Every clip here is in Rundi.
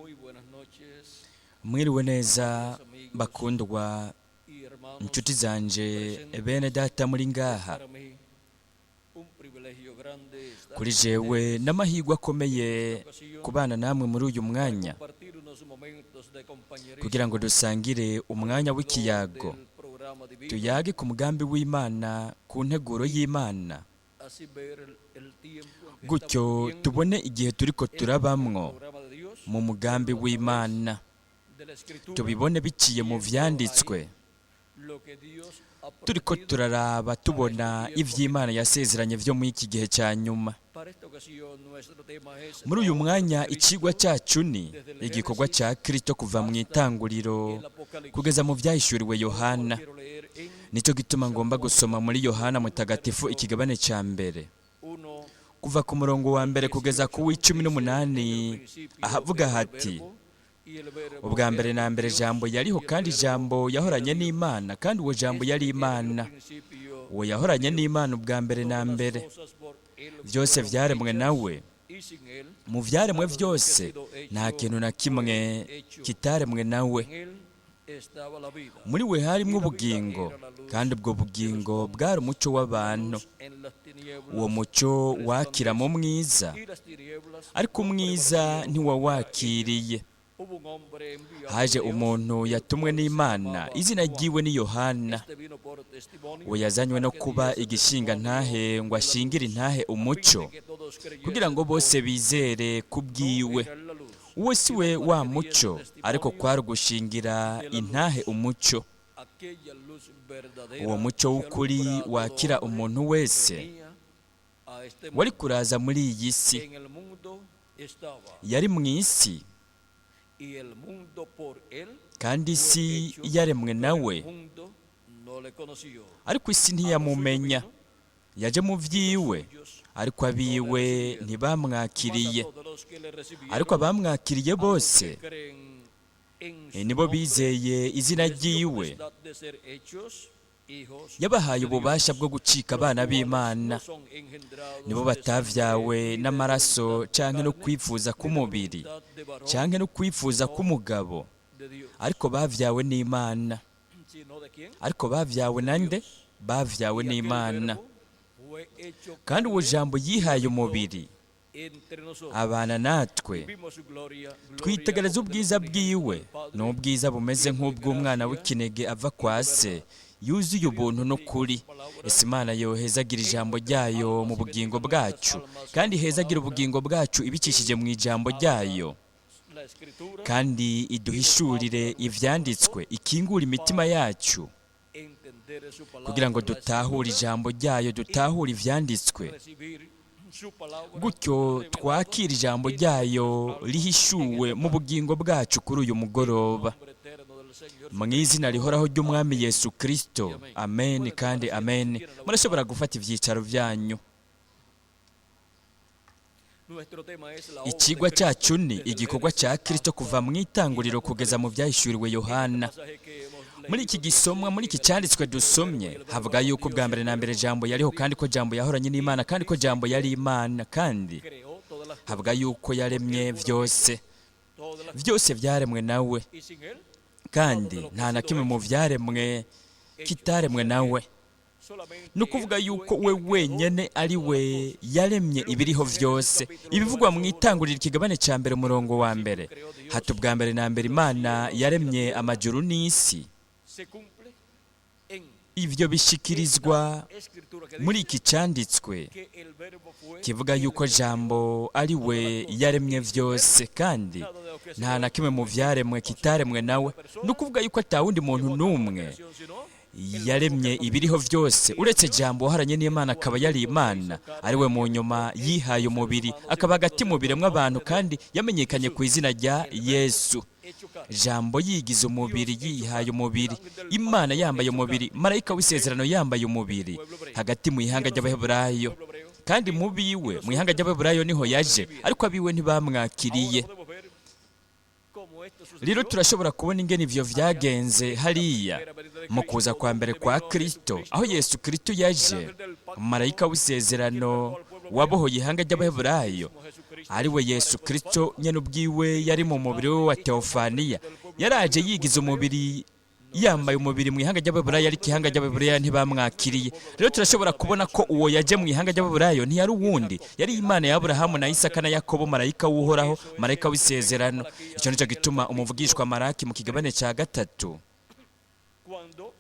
Muy buenas noches, Mwiriwe neza bakundwa y hermanos. inshuti zanje, bene data muri ngaha. Para mí, un privilegio grande estar Kuri jewe n'amahirwe akomeye kubana namwe muri uyu mwanya compartir unos momentos de compañerismo kugira ngo dusangire umwanya w'ikiyago, del programa divino, tuyage ku mugambi w'Imana, ku nteguro y'Imana, así ver el tiempo en que gutyo estamos viviendo, tubone igihe turiko turabamwo el programa de Dios, mu mugambi w'Imana, de la Escritura, tubibone biciye mu vyanditswe, lo que Dios ha turiko prometido. Turaraba tubona ivy'Imana yasezeranye vyo muri iki gihe cya nyuma. Para esta ocasión, nuestro tema es Muri uyu mwanya icigwa cyacu ni igikorwa cya Kristo kuva mu itanguriro el Apocalipsis. kugeza mu vyahishuriwe Yohana. Quiero leer en Nicyo gituma ngomba gusoma muri Yohana Mutagatifu ikigabane cya mbere, 1, kuva ku murongo wa mbere kugeza ku wa 18, ahavuga hati: "Ubwa mbere na mbere Jambo yariho, kandi Jambo yahoranye n'Imana, kandi uwo Jambo yari Imana. Uwo yahoranye n'Imana ubwa mbere na mbere. Byose vyaremwe nawe, mu vyaremwe vyose nta kintu na kimwe kitaremwe nawe. Muri we harimwo ubugingo, kandi ubwo bugingo bwari umuco w'abantu. Uwo muco wakira mu mwiza, ariko umwiza ntiwawakiriye. Haje umuntu yatumwe n'Imana, izina ryiwe ni Yohana. Uwo yazanywe no kuba igishinga ntahe ngo ashingire intahe umuco, kugira ngo bose bizere kubwiwe. Uwo si we wa muco, ariko kwari ugushingira intahe umuco. Uwo muco w'ukuri wakira umuntu wese wari kuraza muri iyi si. Yari mu isi, kandi isi yaremwe nawe, ariko isi ntiyamumenya. Yaje mu vyiwe, ariko abiwe ntibamwakiriye. Ariko abamwakiriye bose, nibo bizeye izina ryiwe, yabahaye ububasha bwo gucika abana b'Imana. Nibo batavyawe n'amaraso canke no kwifuza k'umubiri canke no kwifuza k'umugabo, ariko bavyawe n'Imana. Ariko bavyawe nande? Bavyawe n'Imana. Kandi uwo Jambo yihaye umubiri, abana natwe, twitegereza ubwiza bwiwe, ni ubwiza bumeze nk'ubw'umwana w'ikinege ava kwa se, yuzuye ubuntu n'ukuri." Ese Imana yohezagira ijambo ryayo mu bugingo bwacu, kandi ihezagira ubugingo bwacu ibicishije mu ijambo ryayo, kandi iduhishurire ivyanditswe, ikingura imitima yacu kugira ngo dutahure ijambo ryayo, dutahure ivyanditswe, gutyo twakira ijambo ryayo rihishuwe mu bugingo bwacu kuri uyu mugoroba, mu izina rihoraho ry'Umwami Yesu Kristo. Amen kandi amen. Murashobora gufata ivyicaro vyanyu. Ikigwa cyacu ni igikorwa cya Kristo kuva mu itanguriro kugeza mu byahishuriwe Yohana. Muri iki gisomwa, muri iki cyanditswe dusomye, havuga yuko bwa mbere na mbere Jambo yariho, kandi ko Jambo yahoranye n'Imana, kandi ko Jambo yari Imana, kandi havuga yuko yaremye byose, byose byaremwe nawe, kandi nta na kimwe mu byaremwe kitaremwe nawe. Ni ukuvuga yuko we wenyene ari we yaremye ibiriho vyose. Ibivugwa mu itanguriro ikigabane cya mbere umurongo wa mbere hati: "Ubwa mbere na mbere Imana yaremye amajuru n'isi." Ivyo bishikirizwa muri iki cyanditswe kivuga yuko Jambo ari we yaremye vyose, kandi nta na kimwe mu vyaremwe kitaremwe nawe. Ni ukuvuga yuko atawundi muntu n'umwe yaremye ibiriho vyose uretse Jambo waharanye n'Imana, akaba yari Imana, ari we mu nyuma yihaye umubiri, akaba hagati mu biremwa abantu, kandi yamenyekanye ku izina rya Yesu. Jambo yigize umubiri, yihaye umubiri, Imana yambaye umubiri, marayika w'isezerano yambaye umubiri hagati mu ihanga ry'Abaheburayo. Kandi mu biwe, mu ihanga ry'Abaheburayo niho yaje, ariko abiwe ntibamwakiriye. Rero turashobora kubona ingene ivyo vyagenze hariya mu kuza kwa mbere kwa Kristo, aho Yesu Kristo yaje, marayika w'isezerano. Wabohoye ihanga ry'Abaheburayo, ari we Yesu Kristo nyene ubwiwe, yari mu mubiri we wa Teofaniya. Yaraje yigize umubiri, yambaye umubiri mu ihanga ry'Abaheburayo, ariko ihanga ry'Abaheburayo ntibamwakiriye. Rero turashobora kubona ko uwo yaje mu ihanga ry'Abaheburayo ntiyari uwundi, yari Imana ya Aburahamu na Isaka na Yakobo, marayika w'Uhoraho, marayika w'isezerano. Icyo nicyo gituma umuvugishwa Maraki mu kigabane cya 3 Cuando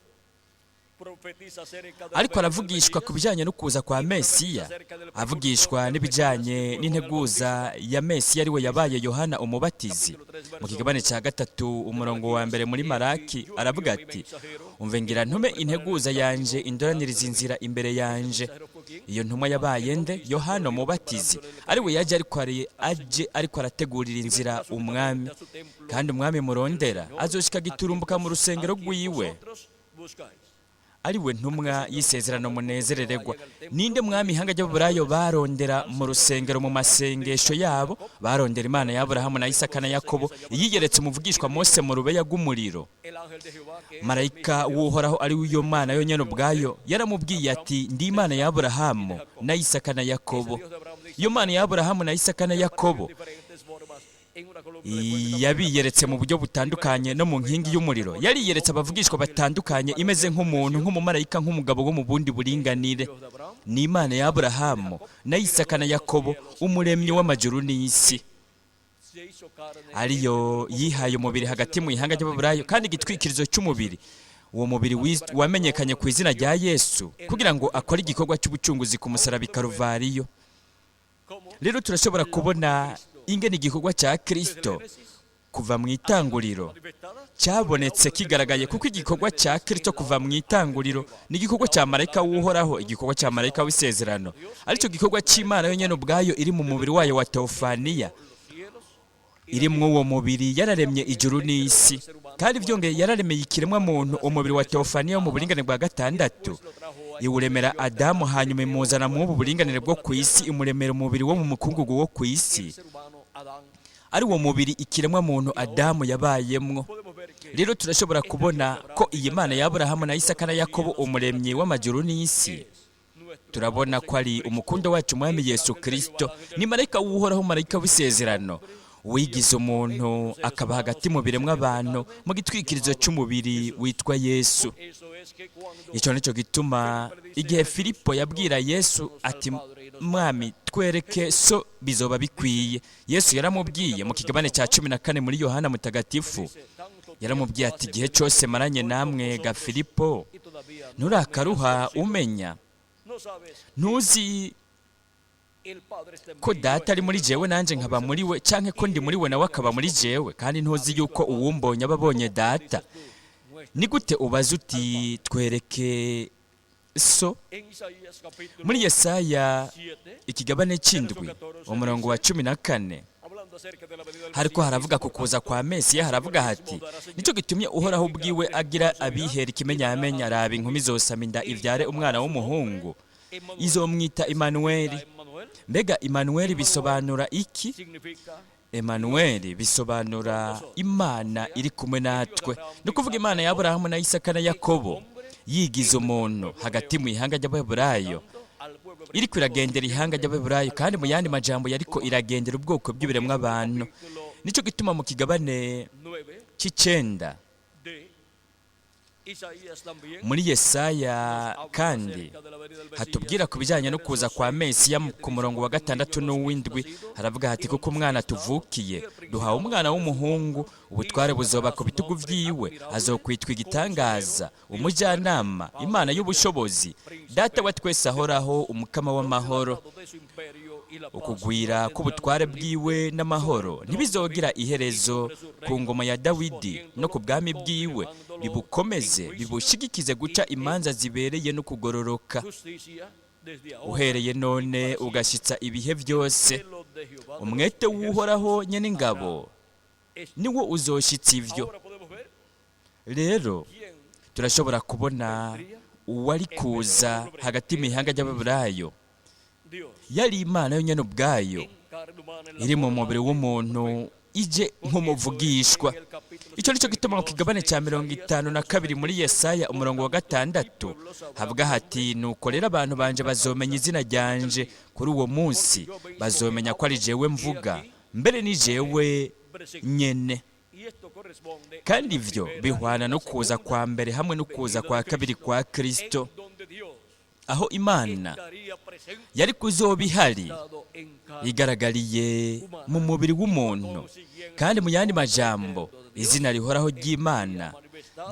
profetiza acerca de la ariko venida del aravugishwa ku Mesías, bijyanye no kuza kwa Mesiya, avugishwa n'ibijyanye n'integuza ya Mesiya, ariwe yabaye Yohana Umubatizi. Mu kigabane cya 3, umurongo wa 1 muri Maraki, aravuga ati: "Umve, ngira ntume integuza yanje indoraniriza inzira imbere yanje." Iyo ntumwa yabaye nde? Yohana Umubatizi, ariwe yaje ariko aje ariko arategurira inzira umwami. "Kandi umwami murondera azoshika giturumbuka mu rusengero rwiwe, vosotros buscáis. ari we ntumwa y'isezerano munezerererwa." Ninde mwami ihanga ry'Aburayo barondera mu rusengero mu masengesho yabo? Barondera Imana ya Aburahamu na Isaka na Yakobo, yiyeretse umuvugishwa Mose mu rubeya rw'umuriro. El ángel de Jehová, que es Marayika w'Uhoraho, ari we Mana yonyine ubwayo, yaramubwiye ati: "Ndi Imana ya Aburahamu na Isaka na Yakobo." Dios de Abraham, de Isaac, Iyo Mana ya Aburahamu na Isaka na Yakobo en diferentes formas, en una columna de fuego, yabiyeretse mu buryo butandukanye no mu nkingi y'umuriro. Yariyeretse abavugishwa batandukanye, imeze nk'umuntu, nk'umumarayika, nk'umugabo wo mu bundi buringanire. Dios de Abraham, Ni Imana ya Aburahamu na Isaka na Yakobo, umuremyi w'amajuru n'isi, se hizo carne ariyo yihaye umubiri hagati mu ihanga ry'Ababurayo, kandi igitwikirizo cy'umubiri, uwo mubiri wamenyekanye ku izina rya Yesu, kugira ngo akore igikorwa cy'ubucunguzi ku musaraba i Karuvariyo. como Rero turashobora kubona ingene igikorwa cya Kristo kuva mu itanguriro manifestada cyabonetse kigaragaye, kuko igikorwa cya Kristo kuva mu itanguriro ni igikorwa cya marayika w'Uhoraho, igikorwa cya marayika w'isezerano, aricyo gikorwa cy'Imana yonyine ubwayo iri mu mubiri wayo wa Teofaniya. Los cielos Iri muri uwo mubiri yararemye ijuru n'isi, kandi byongeye yararemeye ikiremwa muntu umubiri wa Teofaniya wo mu buringanire bwa gatandatu, lo trajo a iwuremera Adamu, hanyuma imuzana mu ubu buringanire bwo ku isi, imuremera umubiri wo mu mukungugu wo ku isi, el ser humano Adán. ari uwo mubiri ikiremwa muntu Adamu yabayemwo. Podemos ver que Rero turashobora kubona ko iyi Mana ya Aburahamu na Isaka na Yakobo, umuremyi w'amajuru n'isi, es nuestro turabona ko ari umukundo wacu umwami Yesu Kristo. Ni marayika w'Uhoraho, marayika w'isezerano, wigize umuntu akaba hagati mu biremwa abantu mu gitwikirizo cy'umubiri witwa Yesu. Eso es que cuando Icyo nicyo gituma igihe Filipo yabwira Yesu ati: "Mwami, twereke so, bizoba bikwiye," Yesu yaramubwiye mu kigabane cya 14 muri Yohana Mutagatifu, dice, tanto yaramubwiye ati: "Igihe cyose maranye namwe ga Filipo, y todavía nturakaruha umenya? no sabes Ntuzi el Padre está en ko mí, yo Data ari estoy muri en el jewe, nanjye nkaba muri we, canke ko ndi muri we, nawe akaba muri jewe? Kandi ntuzi yuko uwumbonye aba abonye Data? Ni gute ubaza uti: 'Twereke so'?" En Isaías capítulo Muri Yesaya 7, ikigabane cy'indwi, umurongo wa 14, hablando acerca de la venida del hariko Mesías, haravuga ku kuza kwa Mesiya, haravuga hati: "Nicyo gitumye Uhoraho ubwiwe agira abihera ikimenyamenya. Araba, inkumi izosama inda, ivyare umwana w'umuhungu, Emmanuel, izomwita Imanuweli." Emmanuel Mbega Imanuweli bisobanura iki? significa Emanuweli bisobanura Imana iri kumwe natwe, ni ukuvuga Imana ya Aburahamu na Isaka na Yakobo yigize umuntu hagati mu ihanga ry'Abaheburayo, al pueblo iriko iragendera ihanga ry'Abaheburayo, kandi mu yandi majambo yariko iragendera ubwoko bw'ibiremwa abantu. Nicyo gituma mu kigabane 9 cy'icenda de Isaías también muri Yesaya kandi acerca de la venida del Mesías, hatubwira ku bijyanye no kuza kwa Mesiya, ku murongo wa 6 n'uw'indwi, haravuga hati: "Kuko umwana tuvukiye, duhawe umwana w'umuhungu, ubutware buzoba ku bitugu vyiwe, azokwitwa Igitangaza, Umujyanama, Imana y'Ubushobozi, Data wa twese ahoraho, Umukama w'Amahoro. de su imperio y la paz Ukugwira k'ubutware bwiwe n'amahoro ntibizogira iherezo, ku ngoma ya Dawidi no ku bwami bwiwe, bibukomeze bibushigikize guca imanza zibereye no kugororoka, justicia desde ahora uhereye none ugashyitsa ibihe byose. celo de Jehová de los Umwete w'Uhoraho nyene ingabo ejércitos. niwo uzoshitsa ivyo." Ahora podemos ver Rero quién turashobora kubona uwari kuza hagati mu ihanga ry'Ababurayo. Dios Yari Imana yonyene ubwayo en carne humana en la iri mu forma mubiri w'umuntu. ije nk'umuvugishwa. Icyo nicyo gituma mu kigabane cya 52 muri Yesaya, umurongo wa 6, havuga hati: "Nuko rero abantu banje bazomenya izina ryanje kuri uwo munsi, bazomenya ko ari jewe mvuga, mbere ni jewe nyene." Kandi ivyo bihwana no kuza kwa mbere hamwe no kuza kwa kabiri kwa Kristo, aho Imana yari kuzoba ihari igaragariye mu mubiri w'umuntu. Kandi mu yandi majambo, izina rihoraho ry'Imana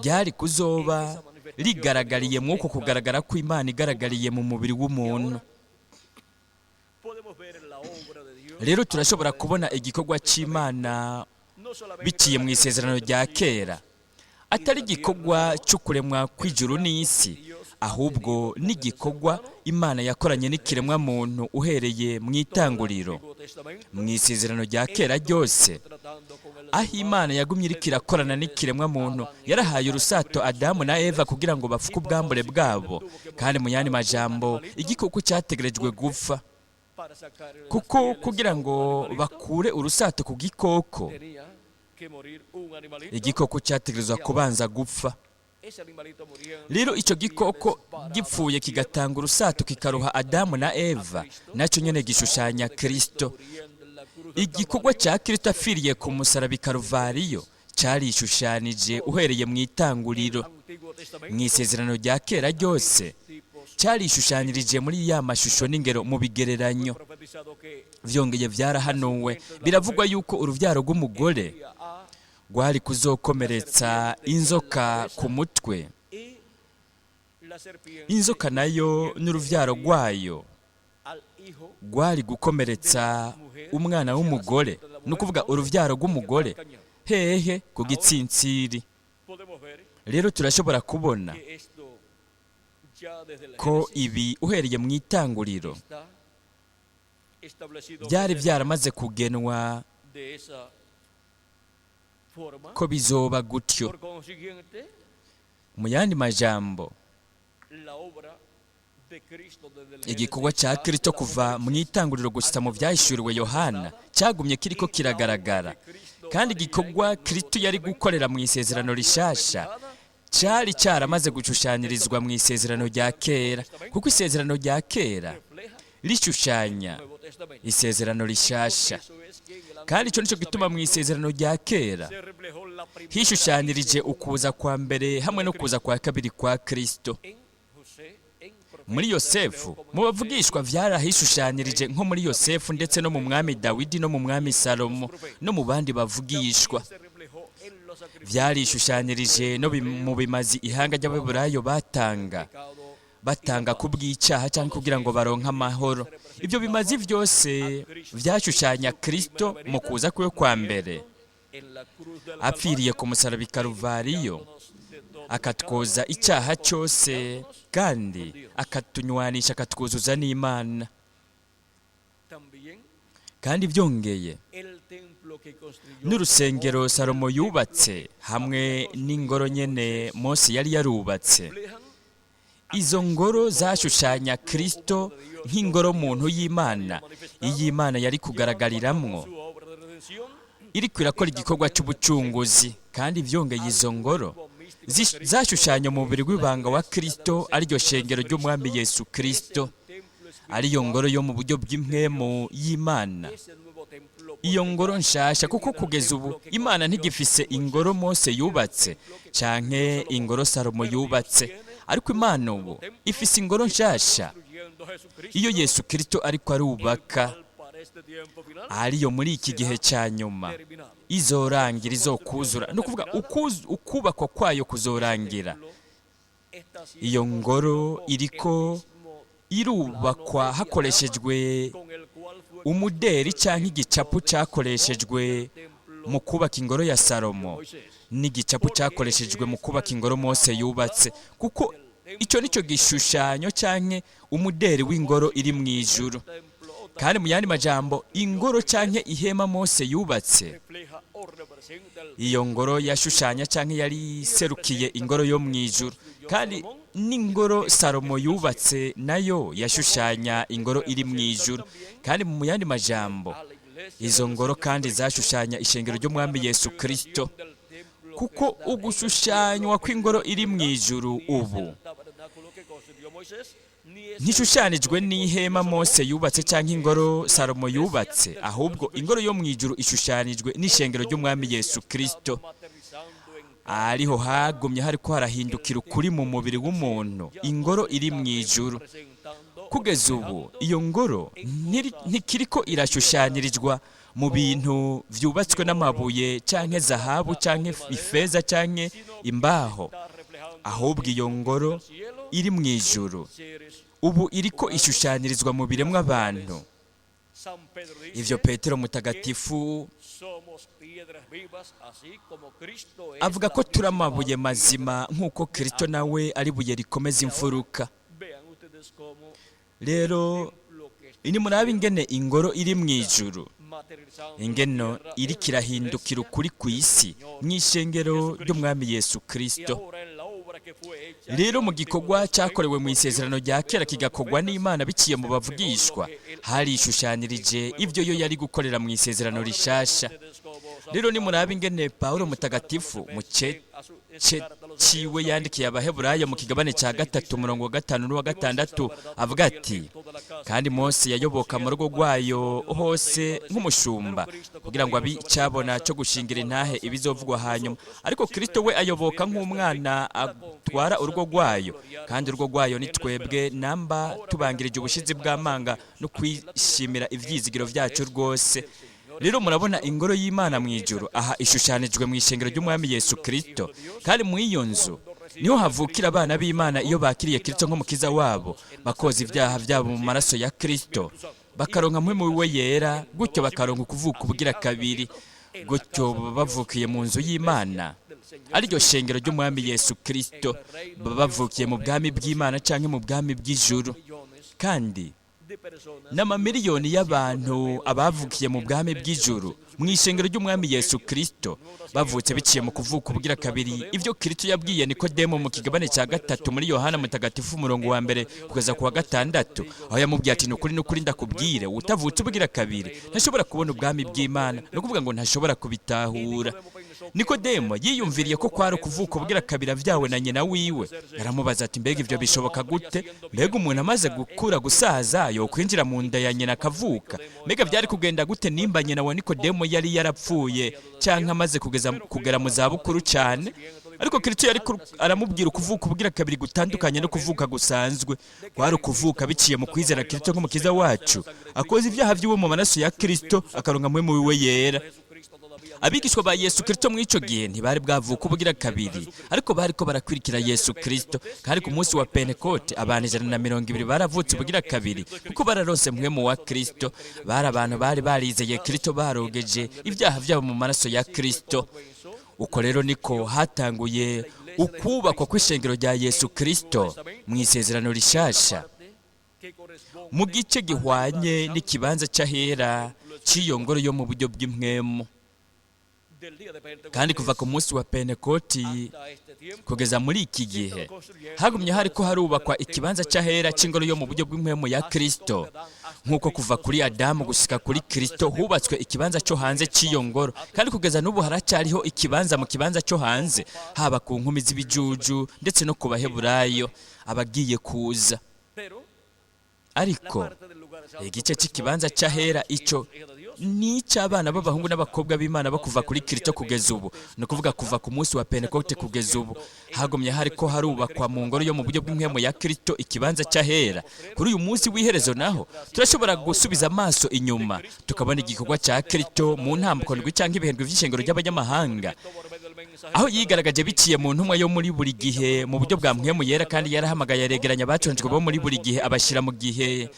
ryari kuzoba rigaragariye mw'uko kugaragara kw'Imana igaragariye mu mubiri w'umuntu. Rero turashobora kubona igikorwa cy'Imana biciye mu isezerano rya kera, atari igikorwa cyo kuremwa kw'ijuru n'isi, ahubwo n'igikorwa Imana yakoranye n'ikiremwa muntu uhereye mu itanguriro, mu isezerano rya kera ryose, aho Imana yagumye iriko irakorana n'ikiremwa muntu. Yarahaye urusato Adamu na Eva kugira ngo bafuke ubwambure bwabo. Kandi mu yandi majambo, igikoko cyategerejwe gupfa, kuko kugira ngo bakure urusato ku gikoko, igikoko cyategerezwa kubanza gupfa. Rero icyo gikoko gipfuye kigatanga urusato kikaruha Adamu na Eva, nacyo nyine gishushanya Kristo. Igikorwa cya Kristo apfiriye ku musaraba i Karuvariyo cyarishushanije uhereye mu itanguriro, mu isezerano rya kera ryose, cyarishushanyirije muri ya mashusho n'ingero mu bigereranyo. Byongeye byarahanuwe, biravugwa yuko urubyaro rw'umugore rwari kuzokomeretsa inzoka ku mutwe, inzoka nayo n'urubyaro rwayo rwari gukomeretsa umwana w'umugore, ni ukuvuga urubyaro rw'umugore, hehe? Ku gitsintsiri. Rero turashobora kubona ko ibi uhereye mu itanguriro byari byaramaze kugenwa ko bizoba gutyo. Mu yandi majambo, igikorwa cya Kristo kuva mu itanguriro gusa mu byahishuriwe Yohana cyagumye kiriko kiragaragara, kandi igikorwa Kristo yari gukorera mu isezerano rishasha cyari cyaramaze gushushanyirizwa mu isezerano rya kera, kuko isezerano rya kera rishushanya isezerano rishasha. Kandi icyo nicyo gituma mu isezerano rya kera hishushanyirije ukuza kwa mbere hamwe no kuza kwa kabiri kwa Kristo. Muri Yosefu, mu bavugishwa, vyarahishushanyirije, nko muri Yosefu, ndetse no mu mwami Dawidi, no mu mwami Salomo, no mu bandi bavugishwa. Vyarishushanyirije no mu bimazi ihanga ry'Abaheburayo batanga ku bw'icyaha cyangwa kugira ngo baronke amahoro. Ibyo bimazi byose vyashushanya Kristo mu kuza kwe kwa mbere, apfiriye ku musaraba i Karuvariyo, akatwoza icyaha cyose kandi akatunywanisha, akatwuzuza n'Imana. Kandi byongeye, n'urusengero Salomo yubatse hamwe n'ingoro nyene Mose yari yarubatse, izo ngoro zashushanya Kristo nk'ingoro muntu y'Imana, iy'Imana yari kugaragariramwo iriko irakora igikorwa cy'ubucunguzi. Kandi byongeye, izo ngoro zashushanya umubiri w'ibanga wa Kristo, ariryo shengero ry'Umwami Yesu Kristo, ariyo ngoro yo mu buryo bw'impwemu y'Imana, iyo ngoro nshasha. Kuko kugeza ubu Imana ntigifise ingoro Mose yubatse canke ingoro Salomo yubatse, ariko Imana ubu ifise ingoro nshasha iyo Yesu Kristo ariko arubaka, ariyo muri iki gihe cya nyuma izorangira, izokuzura, ni ukuvuga ukubakwa kwayo kuzorangira. Iyo ngoro iriko irubakwa hakoreshejwe umuderi cyangwa igicapu cyakoreshejwe mu kubaka ingoro ya Salomo n'igicapu cyakoreshejwe mu kubaka ingoro Mose yubatse, kuko icyo nicyo gishushanyo cyangwa umuderi w'ingoro iri mu ijuru. Kandi mu yandi majambo, ingoro cyangwa ihema Mose yubatse, iyo ngoro yashushanya cyangwa yari iserukiye ingoro yo mu ijuru, kandi n'ingoro Salomo yubatse nayo yashushanya ingoro iri mu ijuru. Kandi mu yandi majambo, Izo ngoro kandi zashushanya ishengero ry'Umwami Yesu Kristo, kuko ugushushanywa kw'ingoro iri mu ijuru ubu ntishushanijwe n'ihema Mose yubatse cyangwa ingoro Salomo yubatse, ahubwo ingoro yo mu ijuru ishushanijwe n'ishengero ry'Umwami Yesu Kristo. Ariho hagumye hariko harahindukira ukuri mu mubiri w'umuntu, ingoro iri mu ijuru. Kugeza ubu iyo ngoro ntikiriko irashushanyirizwa mu bintu vyubatswe n'amabuye canke zahabu canke ifeza canke imbaho, ahubwo iyo ngoro iri mu ijuru ubu iriko ishushanyirizwa mu biremwa abantu. Ivyo Petero mutagatifu avuga ko turi amabuye mazima nk'uko Kristo nawe ari buye rikomeza imfuruka. Rero nimurabe ingene ingoro iri mu ijuru, ingeno iriko irahindukira ukuri ku isi mw'ishengero ry'Umwami Yesu Kristo. Rero mu gikorwa cyakorewe mu isezerano rya kera kigakorwa n'Imana biciye mu bavugishwa, harishushanirije ibyo yo yari gukorera mu isezerano rishasha. Rero nimurabe ingene Pawulo mutagatifu mu ciwe yandikiye Abaheburayo mu kigabane cya 3 umurongo wa 5 n'uwa 6 avuga ati: kandi Mose yayoboka mu rugo rwayo hose nk'umushumba, kugira ngo abe icyabona cyo gushingira intahe ibizovugwa hanyuma, ariko Kristo we ayoboka nk'umwana atwara urugo rwayo, kandi urugo rwayo ni twebwe namba tubangirije ubushizi bw'amanga no kwishimira ivyizigiro vyacu rwose. Rero murabona ingoro y'Imana mu ijuru aha ishushanijwe mu ishengero ry'Umwami Yesu Kristo, kandi mu iyo nzu niho havukira abana b'Imana iyo bakiriye Kristo nk'umukiza wabo, bakoza ibyaha byabo mu maraso ya Kristo, bakaronka mpwemu we yera, gutyo bakaronka ukuvuka ubugira kabiri, gutyo baba bavukiye mu nzu y'Imana ariryo shengero ry'Umwami Yesu Kristo, baba bavukiye mu bwami bw'Imana canke mu bwami bw'ijuru. Kandi n'amamiliyoni y'abantu abavukiye mu bwami bw'ijuru mu ishengero ry'Umwami Yesu Kristo bavutse biciye mu kuvuka ubugira kabiri, ibyo Kristo yabwiye Nikodemo mu kigabane cya 3 muri Yohana mutagatifu umurongo wa 1 kugeza ku wa 6, aho yamubwiye ati: nukuri nukuri ndakubwire, utavutse ubugira kabiri ntashobora kubona ubwami bw'Imana, no kuvuga ngo ntashobora kubitahura. Nikodemo yiyumviriye ko kwari ukuvuka ubugira kabiri avyawe na nyina wiwe, aramubaza ati: mbega ivyo bishoboka gute? Mbega umuntu amaze gukura gusaza yokwinjira mu nda ya nyina akavuka? Mbega byari kugenda gute nimba nyina wa Nikodemo yari yarapfuye canke amaze kugera mu zabukuru cyane? Ariko Kristo yari aramubwira ukuvuka ubugira kabiri gutandukanye no kuvuka gusanzwe. Kwari ukuvuka biciye mu kwizera Kristo nk'umukiza wacu, akoza ibyaha vyiwe mu maraso ya Kristo, akaronka mpwemu wiwe yera. Abigishwa ba Yesu Kristo mu ico gihe ntibari bwavuka ubugira kabiri, ariko bariko barakwirikira Yesu Kristo. Kandi ku munsi wa Pentekote abantu 120 baravutse ubugira kabiri, kuko bararose mpwemu wa Kristo. Bari abantu bari barizeye Kristo, barogeje ibyaha byabo mu maraso ya Kristo. Uko rero niko hatanguye ukubakwa kw'ishengero rya Yesu Kristo mu isezerano rishasha, mu gice gihwanye n'ikibanza cy'ahera cy'iyo ngoro yo mu buryo bw'impwemu. Kandi kuva ku munsi wa Pentekoti kugeza muri iki gihe hagumye hariko harubakwa ikibanza cy'ahera cy'ingoro yo mu buryo bw'impwemu ya Kristo, nk'uko kuva kuri Adamu gushika kuri Kristo hubatswe ikibanza cyo hanze cy'iyo ngoro. Kandi kugeza n'ubu haracyariho ikibanza mu kibanza cyo hanze, haba ku nkumi z'ibijuju ndetse no ku Baheburayo abagiye kuza. Ariko igice cy'ikibanza cy'ahera ico ni icy'abana b'abahungu n'abakobwa b'Imana bakuva kuri Kristo kugeza ubu, ni ukuvuga kuva ku munsi wa Pentekote kugeza ubu hagumye hariko harubakwa mu ngoro yo mu buryo bw'impwemu ya Kristo ikibanza cy'ahera. Kuri uyu munsi w'iherezo naho turashobora gusubiza amaso inyuma tukabona igikorwa cya Kristo mu ntambuko ndwi cyangwa ibihembwe vy'ishengero ry'abanyamahanga, aho yigaragaje biciye mu ntumwa yo muri buri gihe mu buryo bwa mpwemu yera, kandi yarahamagaye aregeranya abaconjwe bo muri buri gihe abashyira mu gihe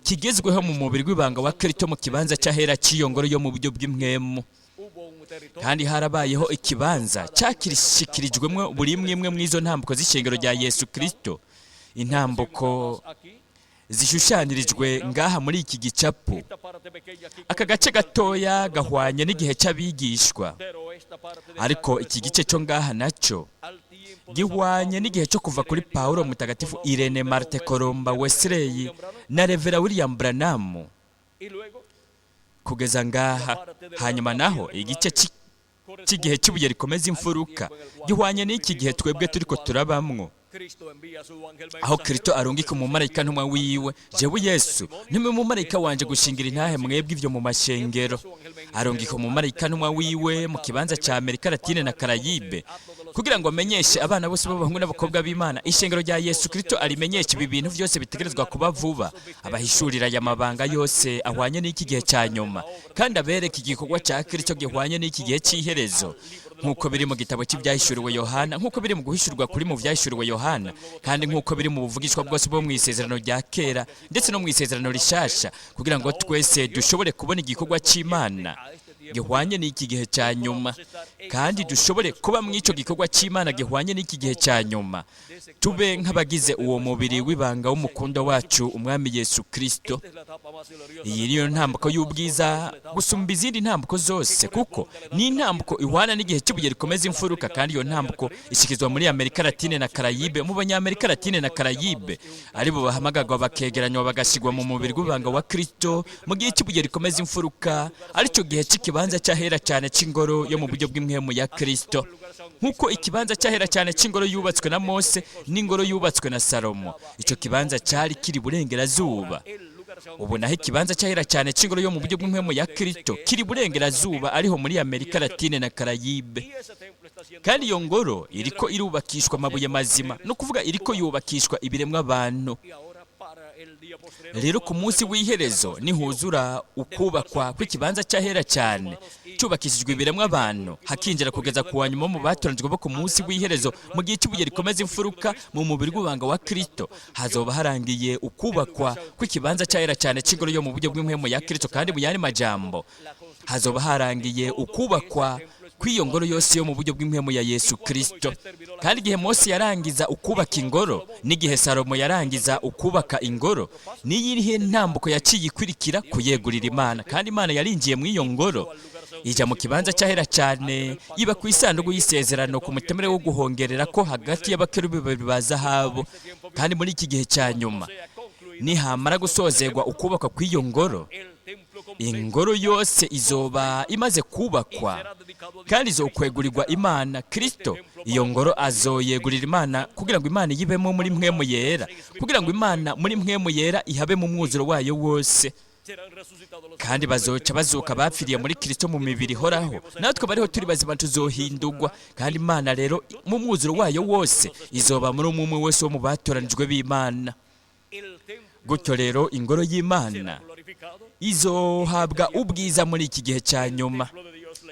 kigezweho mu mubiri w'ibanga wa Kristo mu kibanza cy'ahera cy'iyo ngoro yo mu buryo bw'impwemu. Kandi harabayeho ikibanza cyakirishikirijwemo buri imwe imwe mw'izo ntambuko z'ishengero rya Yesu Kristo, intambuko zishushanirijwe ngaha muri iki gicapu. Aka gace gatoya gahwanye n'igihe cy'abigishwa, ariko iki gice cyo ngaha nacyo gihwanye n'igihe cyo kuva kuri Paulo mutagatifu, Irene Marte Colomba Wesley na Revera William Branham. Kugeza ngaha. Hanyuma naho igice cy'igihe cy'ibuye rikomeza imfuruka gihwanye n'iki gihe twebwe turiko turabamwo, aho Kristo arungika umumarayika ntumwa wiwe: "Jewe Yesu ntume umumarayika wanje gushingira intahe mwebwe ivyo mu mashengero." Arungika umumarayika ntumwa wiwe mu kibanza ca Amerika Latine na Karayibe kugira ngo amenyeshe abana bose b'abahungu n'abakobwa b'Imana, ishengero rya Yesu Kristo, arimenyeshe ibi bintu vyose bitegerezwa kuba vuba, abahishurira aya mabanga yose ahwanye n'iki gihe cya nyuma, kandi abereke igikorwa ca Kristo gihwanye n'iki gihe cy'iherezo, nk'uko biri mu gitabo cy'ibyahishuriwe Yohana, nk'uko biri mu guhishurwa kuri mu byahishuriwe Yohana, kandi nk'uko biri mu buvugishwa bwose bwo mu Isezerano rya Kera ndetse no mu Isezerano Rishasha, kugira ngo twese dushobore kubona igikorwa cy'Imana gihwanye n'iki gihe cya nyuma, kandi dushobore kuba mu icyo gikorwa cy'Imana gihwanye n'iki gihe cya nyuma, tube nk'abagize uwo mubiri w'ibanga w'umukundo wacu umwami Yesu Kristo. Iyi niyo ntambuko y'ubwiza gusumba izindi ntambuko zose, kuko ni intambuko ihwana n'igihe cy'ibuye rikomeza imfuruka, kandi iyo ntambuko ishyikirizwa muri Amerika Latine na Karayibe, mu Banyamerika Latine na Karayibe, aribo bahamagarwa bakegeranywa bagashyirwa mu mubiri w'ibanga wa Kristo mu gihe cy'ibuye rikomeza imfuruka, aricyo gihe cy'ikibanza cy'ahera cyane cy'ingoro yo mu buryo bw'impwemu ya Kristo, nk'uko ikibanza cy'ahera cyane cy'ingoro yubatswe na Mose n'ingoro yubatswe na Salomo, icyo kibanza cyari kiri burengerazuba. Ubu naho ikibanza cy'ahera cyane cy'ingoro yo mu buryo bw'impwemu ya Kristo kiri burengerazuba, ariho muri Amerika Latine na Karayibe, kandi iyo ngoro iriko irubakishwa amabuye mazima, no kuvuga iriko yubakishwa ibiremwa abantu. Rero ku munsi w'iherezo, nihuzura ukubakwa kw'ikibanza cy'ahera cyane cyubakishijwe ibiremwa abantu, hakinjira kugeza ku wa nyuma mu batoranijwe bo ku munsi w'iherezo mu gihe cy'ibuye rikomeza imfuruka mu mubiri w'ibanga wa Kristo, hazoba harangiye ukubakwa kw'ikibanza cy'ahera cyane cy'ingoro yo mu buryo bw'impwemu ya Kristo, kandi mu yandi majambo hazoba harangiye ukubakwa kw'iyo ngoro yose yo mu buryo bw'impwemu ya Yesu Kristo. Kandi igihe Mose yarangiza ukubaka ingoro n'igihe Salomo yarangiza ukubaka ingoro, niyihe ntambuko yaciye ikurikira? Kuyegurira Imana. Kandi Imana yarinjiye muri iyo ngoro, ijya mu kibanza cy'ahera cyane, iba ku isanduku y'isezerano, ku mutemere wo guhongerera ko hagati y'abakerubi babiri ba zahabu. Kandi muri iki gihe cya nyuma, nihamara gusozerwa ukubakwa kw'iyo ngoro, ingoro yose izoba imaze kubakwa kandi izokwegurirwa Imana. Kristo iyo ngoro azoyegurira Imana kugira ngo Imana yibemo muri mpwemu yera, kugira ngo Imana muri mpwemu yera ihabe mu mwuzuro wayo wose. Kandi bazoca bazuka bapfiriye muri Kristo mu mibiri ihoraho, natwe bariho turi bazima tuzohindurwa. Kandi Imana rero mu mwuzuro wayo wose izoba muri umwe umwe wese wo mu batoranijwe b'Imana. Gutyo rero ingoro y'Imana izohabwa ubwiza muri iki gihe cya nyuma.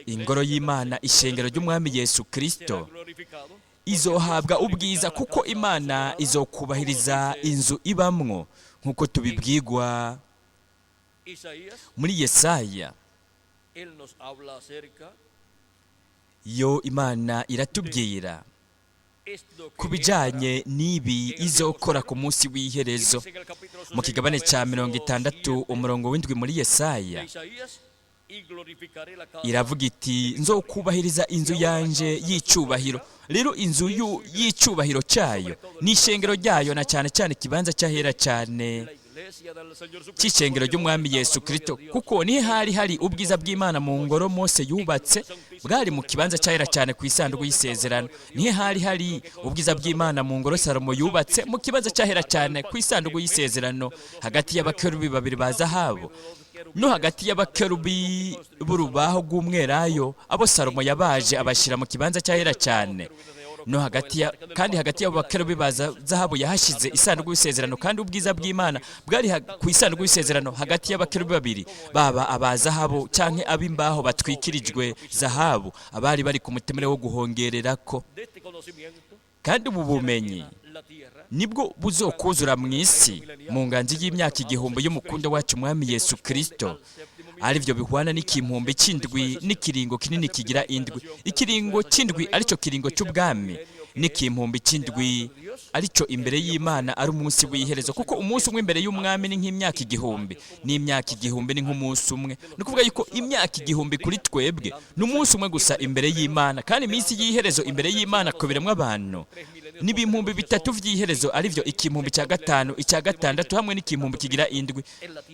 Ingoro y'Imana, ishengero ry'umwami Yesu Kristo, izohabwa ubwiza kuko Imana izokubahiriza inzu ibamwo, nk'uko tubibwirwa muri Yesaya. Yo Imana iratubwira ku bijyanye n'ibi izokora ku munsi w'iherezo. Mu kigabane cya 60 umurongo w'7 muri Yesaya iravuga iti: "Nzokubahiriza inzu yanje y'icyubahiro." Rero inzu y'icyubahiro cyayo ni ishengero ryayo, na cyane cyane ikibanza cy'ahera cyane cy'ishengero ry'umwami Yesu Kristo, kuko niho hari hari ubwiza bw'Imana. Mu ngoro Mose yubatse bwari mu kibanza cy'ahera cyane ku isanduku y'isezerano. Niho hari hari ubwiza bw'Imana mu ngoro Salomo yubatse, mu kibanza cy'ahera cyane ku isanduku y'isezerano, hagati y'abakerubi babiri ba zahabu no hagati y'abakerubi b'urubaho rw'umwelayo, abo Salomo yabaje abashyira mu kibanza cy'ahera cyane, no hagati ya kandi hagati y'abo bakerubi ba zahabu yahashyize isanduku y'isezerano. Kandi ubwiza bw'Imana bwari ku isanduku y'isezerano hagati y'abakerubi babiri, baba aba zahabu canke ab'imbaho batwikirijwe zahabu, abari bari ku mutemere wo guhongererako. Kandi ubu bumenyi nibwo buzokuzura mu isi mu nganji y'imyaka 1000 y'umukundo wacu umwami Yesu Kristo, arivyo bihwana n'ikimpumbi c'indwi n'ikiringo kinini kigira indwi. Ikiringo c'indwi arico kiringo c'ubwami, n'ikimpumbi c'indwi arico imbere y'Imana ari umunsi w'iherezo, kuko umunsi umwe imbere y'umwami ni nk'imyaka 1000, n'imyaka 1000 ni nk'umunsi umwe. Ni ukuvuga yuko imyaka 1000 kuri twebwe ni umunsi umwe gusa imbere y'Imana, kandi iminsi y'iherezo imbere y'Imana ku biremwa abantu n'ibimpumbi 3 vy'iherezo, arivyo ikimpumbi cya gatanu, icya gatandatu hamwe n'ikimpumbi kigira indwi.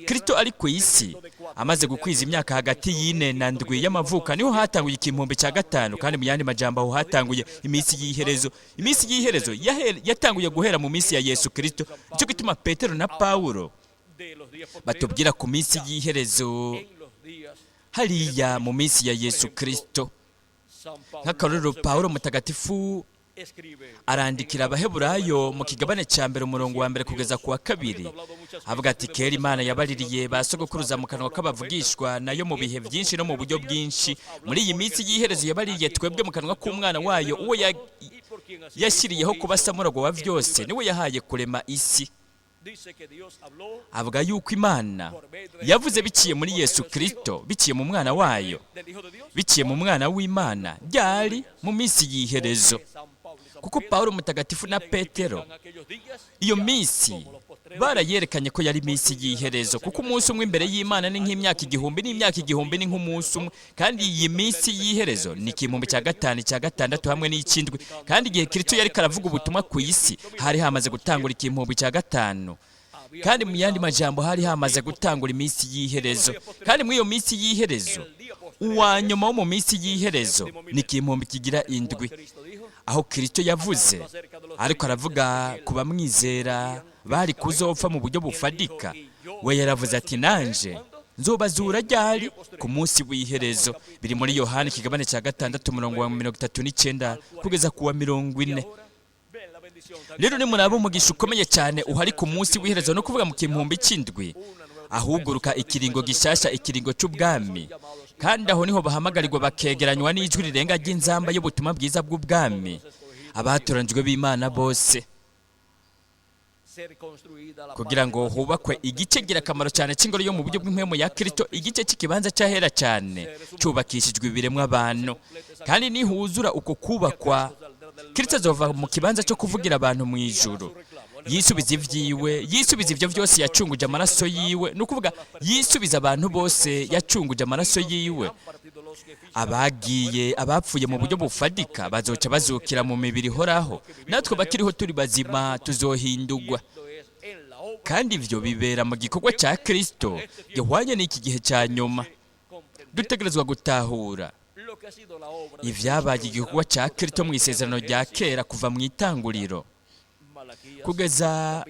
Kristo ari ku isi. Amaze gukwiza imyaka hagati y'4 na 7 y'amavuka, niho hatanguye ikimpumbi cya gatanu. Kandi mu yandi majambo, aho hatanguye iminsi y'iherezo. Iminsi y'iherezo yatanguye guhera mu minsi ya Yesu Kristo. Nicyo gituma Petero na Pawulo de los días postreros, batubwira ku minsi y'iherezo en los días hariya mu minsi ya Yesu Kristo. San Pablo Nk'akarorero, Pawulo mutagatifu escribe arandikira Abaheburayo mu kigabane cya mbere, umurongo wa mbere kugeza ku wa kabiri, avuga ati: "Kera Imana yabaririye ba sogokuruza mu kanwa k'abavugishwa nayo mu bihe byinshi no mu buryo bwinshi. Muri iyi minsi y'iherezo yabaririye twebwe mu kanwa k'Umwana wayo, uwo y por quien asimismo yashyiriyeho kuba hizo samuragwa wa el byose, universo. niwe yahaye kurema isi." Dice que Dios habló Avuga yuko Imana yavuze biciye muri Yesu Kristo, biciye mu Mwana wayo, del Hijo de Dios. biciye mu Mwana w'Imana, byari mu minsi y'iherezo. San Pablo y San Kuko Pedro Pawulo mutagatifu na Petero identifican aquellos días iyo ya minsi como los postreros barayerekanye ko yari iminsi y'iherezo, kuko umunsi umwe imbere y'Imana ni nk'imyaka 1000, n'imyaka 1000 ni nk'umunsi umwe. Kandi iyi minsi y'iherezo ni ikimpumbi cya gatanu, icya gatandatu hamwe n'icy'indwi. Kandi igihe Kristo yari karavuga ubutumwa ku isi, hari hamaze gutangura ikimpumbi cya gatanu. había Kandi mu yandi majambo, hari hamaze gutangura iminsi y'iherezo. Kandi muri iyo minsi y'iherezo, el día postrero uwa nyuma wo mu minsi y'iherezo ni ikimpumbi kigira indwi, Cristo dijo aho Kristo yavuze ariko aravuga ku bamwizera bari kuzopfa mu buryo bufadika. We yaravuze ati: "Nanje nzobazura ryari? Ku munsi w'iherezo." Biri muri Yohani ikigabane cya gatandatu, umurongo wa 39 kugeza ku wa 40. ahora ven la bendición tan Rero nimuraba umugisha ukomeye cyane uhari ku munsi w'iherezo, no kuvuga mu kimpumbi cy'indwi, ahuguruka ikiringo gishasha, ikiringo cy'ubwami. Kandi aho niho bahamagarirwa bakegeranywa n'ijwi rirenga ry'inzamba y'ubutumwa bwiza bw'ubwami, abatoranijwe b'Imana bose, ser construida la kugira ngo hubakwe igice ngirakamaro cyane cy'ingoro yo mu buryo bw'impwemu ya Kristo, igice cy'ikibanza cy'ahera cyane cyubakishijwe ibiremwa abantu. Kandi nihuzura uko kubakwa, Kristo azova mu kibanza cyo kuvugira abantu mu ijuru, yisubiza ibyiwe, yisubiza ibyo byose yacunguje amaraso yiwe, ni ukuvuga yisubiza abantu bose yacunguje amaraso yiwe. Abagiye, abapfuye mu buryo bufadika, bazoca bazukira mu mibiri ihoraho. Natwe bakiriho turi bazima tuzohindurwa. Kandi ibyo bibera mu gikorwa cya Kristo gihwanye n'iki gihe cya nyuma. Dutegerezwa gutahura ibyabaye igikorwa cya Kristo mu isezerano rya kera, kuva mu itanguriro kugeza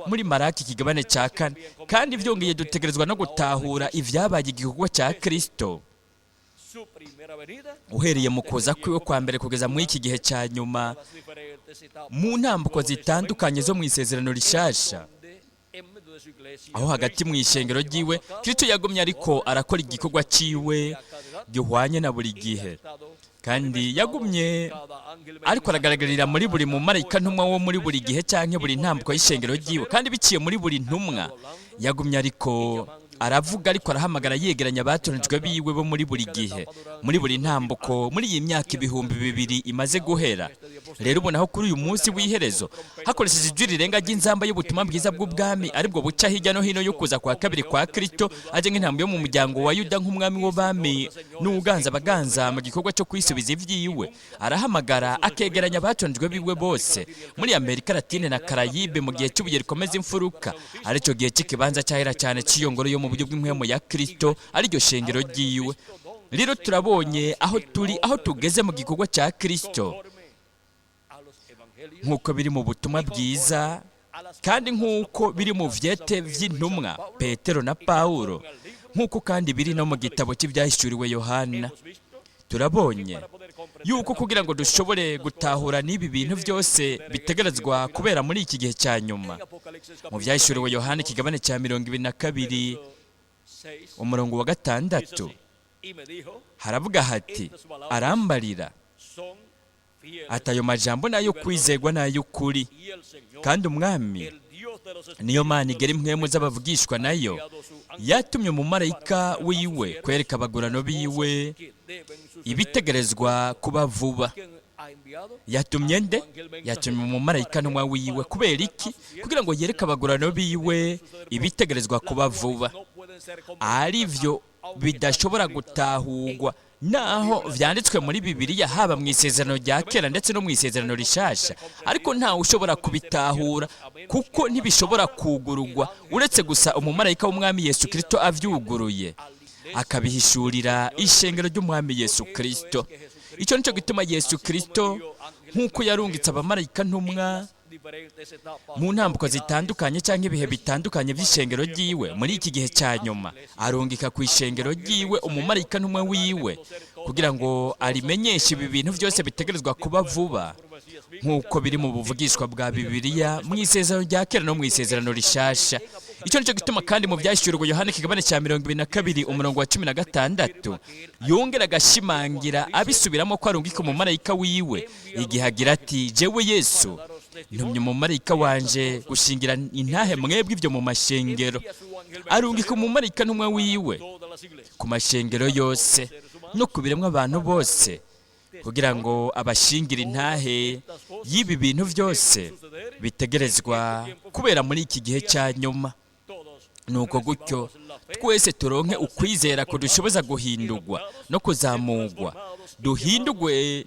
muri Maraki ikigabane cya kane. Kandi byongeye dutegerezwa no gutahura ibyabaye igikorwa cya Kristo uhereye mu kuza kwiwe kwa mbere kugeza muri iki gihe cya nyuma, mu ntambuko zitandukanye zo mu isezerano rishasha, aho hagati mu ishengero ryiwe Kristo yagumye ariko arakora igikorwa ciwe gihwanye na buri gihe. Kandi yagumye ariko aragaragarira muri buri mumarayika ntumwa wo muri buri gihe cyangwa buri ntambuko y'ishengero ryiwe. Kandi biciye muri buri ntumwa yagumye ariko aravuga, ariko arahamagara, yegeranya abatoranijwe biwe bo muri buri gihe, muri buri ntambuko, muri iyi myaka 2000 imaze guhera. Rero ubona aho kuri uyu munsi w'iherezo, hakoresheje ijwi rirenga ry'inzamba y'ubutumwa bwiza bw'ubwami, aribwo buca hirya no hino yo kuza kwa kabiri kwa Kristo, ajya nk'intambwe yo mu muryango wa Yuda, nk'umwami w'abami n'uganza abaganza mu gikorwa cyo kwisubiza ibyiwe, arahamagara akegeranya abatoranijwe biwe bose muri Amerika Latine na Karayibe mu gihe cy'ibuye rikomeza imfuruka, aricyo gihe cy'ikibanza cyahera cyane cy'iyo ngoro yo mu buryo bw'impwemu ya Kristo, ariryo shengero ryiwe. Rero turabonye aho turi, aho tugeze mu gikorwa cya Kristo, nk'uko biri mu butumwa bwiza kandi nk'uko biri mu vyete vy'intumwa Petero na Pawulo, nk'uko kandi biri no mu gitabo cy'ibyahishuriwe Yohana. Turabonye yuko kugira ngo dushobore gutahura n'ibi bintu byose bitegerezwa kubera muri iki gihe cya nyuma, mu byahishuriwe Yohana ikigabane cya 22, umurongo wa 6, haravuga hati: "Arambarira ati: ayo majambo nayo kwizegwa n'ay'ukuri, kandi Umwami, niyo Mana igera impwemu z'abavugishwa nayo, yatumye umumarayika wiwe kwereka abagurano biwe ibitegerezwa kuba vuba." Yatumye nde? Yatumye umumarayika ntumwa wiwe. Kubera iki? Kugira ngo yereke abagurano biwe ibitegerezwa kuba vuba, ari byo bidashobora gutahurwa. Naho vyanditswe muri Bibiliya, haba mu isezerano rya kera ndetse no mu isezerano rishasha, ariko ntawe ushobora kubitahura, kuko ntibishobora kugurugwa uretse gusa umumarayika w'Umwami Yesu Kristo avyuguruye akabihishurira ishengero ry'Umwami Yesu Kristo. Icyo nicyo gituma Yesu Kristo, nk'uko yarungitse abamarayika ntumwa mu ntambuko zitandukanye cyangwa ibihe bitandukanye by'ishengero ryiwe, muri iki gihe cya nyuma arungika ku ishengero ryiwe umumarayika ntumwe wiwe kugira ngo arimenyeshe ibi bintu byose bitegerezwa kuba vuba, nk'uko biri mu buvugishwa bwa Bibiliya mu isezerano rya kera no mu isezerano rishasha. Icyo nicyo gituma kandi mu Byashyurwa Yohana ikigabane cya 22 umurongo wa 16 yongera agashimangira abisubiramo ko arungika umumarayika wiwe, igihe agira ati: "Jewe Yesu ntumye umumarayika wanje gushingira intahe mwebwe ibyo mu mashengero." Arungika umumarayika ntumwe wiwe ku mashengero yose no ku biremwa abantu bose kugira ngo abashingire intahe y'ibi bintu byose bitegerezwa kubera muri iki gihe cya nyuma. Nuko gutyo twese turonke ukwizera kudushoboza guhindurwa no kuzamugwa, duhindurwe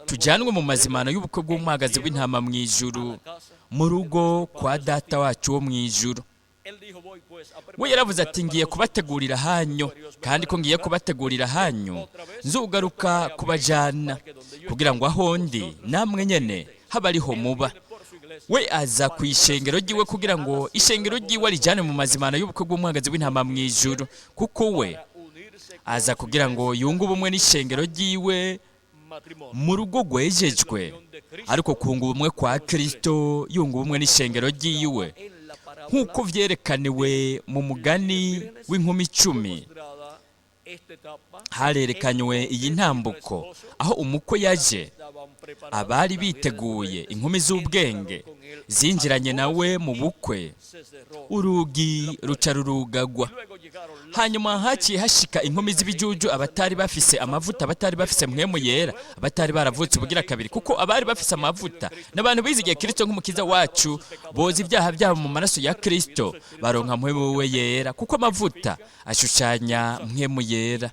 tujyanwe mu mazimano y'ubukwe bw'umwagazi w'intama mu ijuru, mu rugo kwa Data wacu wo mu ijuru. We yaravuze ati: "Ngiye kubategurira hanyu, kandi ko ngiye kubategurira hanyu nzugaruka kubajana, kugira ngo aho ndi namwe nyene habe ariho muba." We aza ku ishengero ryiwe kugira ngo ishengero ryiwe arijyane mu mazimano y'ubukwe bw'umwagazi w'intama mu ijuru, kuko we aza kugira ngo yunge ubumwe n'ishengero ryiwe mu rugo rwejejwe, ariko kunga ubumwe kwa Kristo yunga ubumwe n'ishengero ryiwe, nk'uko vyerekaniwe mu mugani w'inkumi 10. Harerekanywe iyi ntambuko aho umukwe yaje, abari biteguye, inkumi z'ubwenge, zinjiranye nawe mu bukwe, urugi ruca rurugagwa. Hanyuma haciye hashika inkumi z'ibijuju, abatari bafise amavuta, abatari bafise Mpwemu Yera, abatari baravutse ubugira kabiri, kuko abari bafise amavuta n'abantu bizigiye Kristo nk'umukiza wacu, boza ibyaha byabo mu maraso ya Kristo, baronka Mpwemu we Yera, kuko amavuta ashushanya Mpwemu Yera.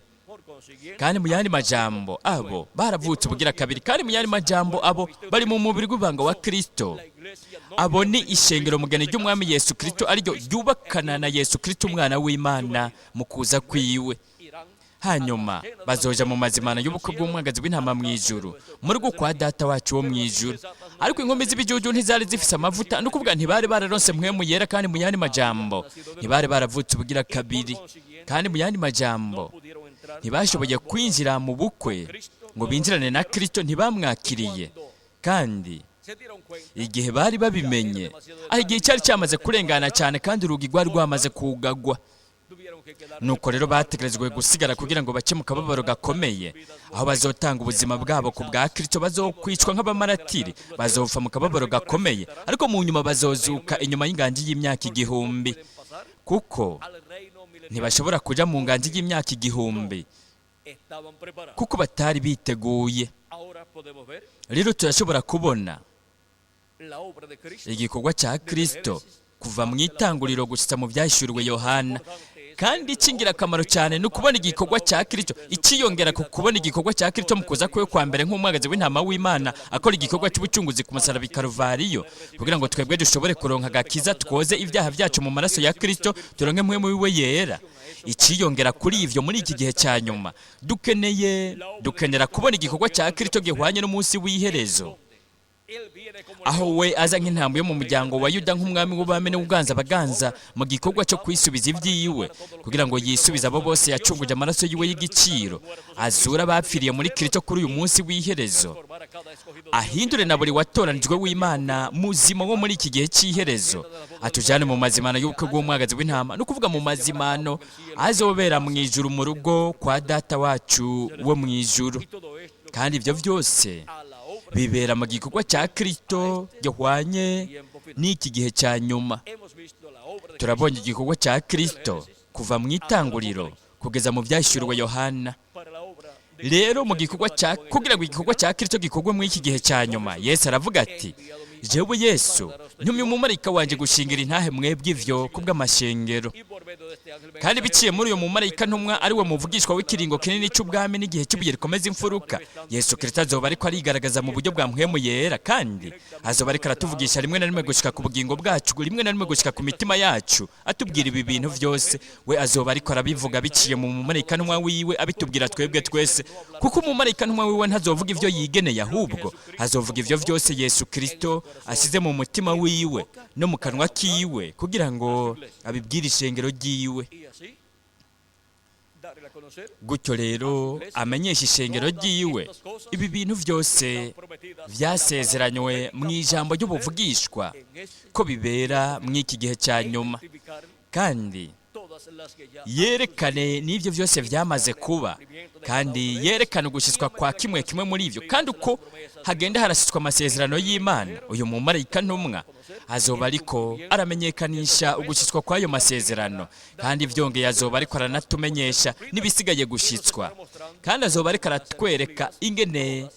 Kandi mu yandi majambo, abo baravutse ubugira kabiri, kandi mu yandi majambo, abo bari mu mubiri w'ibanga wa Kristo. Abo ni ishengero mugeni ry'Umwami Yesu Kristo, ariryo ryubakana na Yesu Kristo umwana w'Imana mu kuza kwiwe. Hanyuma bazoja mu mazimano y'ubukwe bw'umwagazi w'intama mu ijuru, mu rugo kwa Data wacu wo mu ijuru. Ariko inkumi z'ibijuju ntizari zifise amavuta, ni ukuvuga ntibari bararonse Mpwemu Yera, kandi mu yandi majambo ntibari baravutse ubugira kabiri, kandi mu yandi majambo ntibashoboye kwinjira mu bukwe ngo binjirane na Kristo, ntibamwakiriye. Kandi igihe bari babimenye, aho igihe cyari cyamaze kurengana cyane kandi urugi rwari rwamaze kugagwa. Nuko rero bategerejwe gusigara kugira ngo bace mu kababaro gakomeye, aho bazotanga ubuzima bwabo ku bwa Kristo, bazokwicwa nk'abamaratiri, bazopfa mu kababaro gakomeye, ariko mu nyuma bazozuka inyuma y'inganji y'imyaka 1000, kuko ntibashobora kuja mu nganji y'imyaka 1000 kuko batari biteguye. Rero turashobora kubona igikorwa cya Kristo kuva mu itanguriro gushitsa mu Byahishuriwe Yohana. Kandi icy'ingirakamaro cyane ni ukubona igikorwa cya Kristo, ikiyongera ku kubona igikorwa cya Kristo mu kuza kwe kwa mbere nk'umwagazi w'intama w'Imana, akora igikorwa cy'ubucunguzi ku musaraba i Karuvariyo, kugira ngo twebwe dushobore kuronka agakiza, twoze ibyaha byacu mu maraso ya Kristo, turonke Mpwemu wiwe Yera. Ikiyongera kuri ivyo, muri iki gihe cya nyuma dukenera kubona igikorwa cya Kristo gihwanye n'umunsi w'iherezo, aho we aza nk'intambwe yo mu muryango wa Yuda, nk'umwami w'ubami n'uganza abaganza, mu gikorwa cyo kwisubiza ibyiwe, kugira ngo yisubize abo bose yacunguje amaraso yiwe y'igiciro, azura abapfiriye muri Kristo kuri uyu munsi w'iherezo, ahindure na buri watoranijwe w'Imana muzima wo muri iki gihe cy'iherezo, atujyane mu mazimano y'ubukwe bw'umwagazi w'intama, no kuvuga mu mazimano azobera mu ijuru, mu rugo kwa Data wacu wo mu ijuru. Kandi ibyo byose bibera mu gikorwa cya Kristo gihwanye n'iki gihe cya nyuma. Turabonye igikorwa cya Kristo kuva mu itanguriro kugeza mu Byahishuriwe Yohana. Rero mu gikorwa cya kugira ngo igikorwa cya Kristo gikorwe muri iki gihe cya nyuma, Yesu aravuga ati: Jewe Yesu ntumye umumarayika wanje gushingira intahe mwebwe ivyo kubw'amashengero. Kandi biciye muri uyo mumarayika ntumwa, ari we muvugishwa w'ikiringo kinini cy'ubwami n'igihe cy'ibuye rikomeza imfuruka, Yesu Kristo azoba ariko arigaragaza mu buryo bwa Mpwemu Yera, kandi azoba ariko aratuvugisha rimwe na rimwe gushika ku bugingo bwacu, rimwe na rimwe gushika ku mitima yacu, atubwira ibi bintu vyose. We azoba ariko arabivuga biciye mu mumarayika ntumwa wiwe, abitubwira twebwe twese, kuko umumarayika ntumwa wiwe ntazovuga ivyo yigeneye, ahubwo azovuga ivyo vyose Yesu Kristo asize mu mutima wiwe no mu kanwa kiwe kugira ngo abibwire ishengero ryiwe. Y así darle a conocer Gutyo rero amenyesha ishengero ryiwe ibi bintu vyose vyasezeranywe mu ijambo ry'ubuvugishwa en este ko bibera mw'iki gihe cya nyuma, identificar kandi todas las que ya yerekane n'ibyo byose byamaze kuba, kandi yerekane ugushyitswa kwa kimwe kimwe muri ibyo, kandi uko hagenda harashyitswa amasezerano y'Imana, uyu mumarayika ntumwa azoba ariko aramenyekanisha ugushyitswa kw'ayo masezerano, kandi byongeye azoba ariko aranatumenyesha n'ibisigaye gushyitswa, kandi azoba ariko aratwereka ingene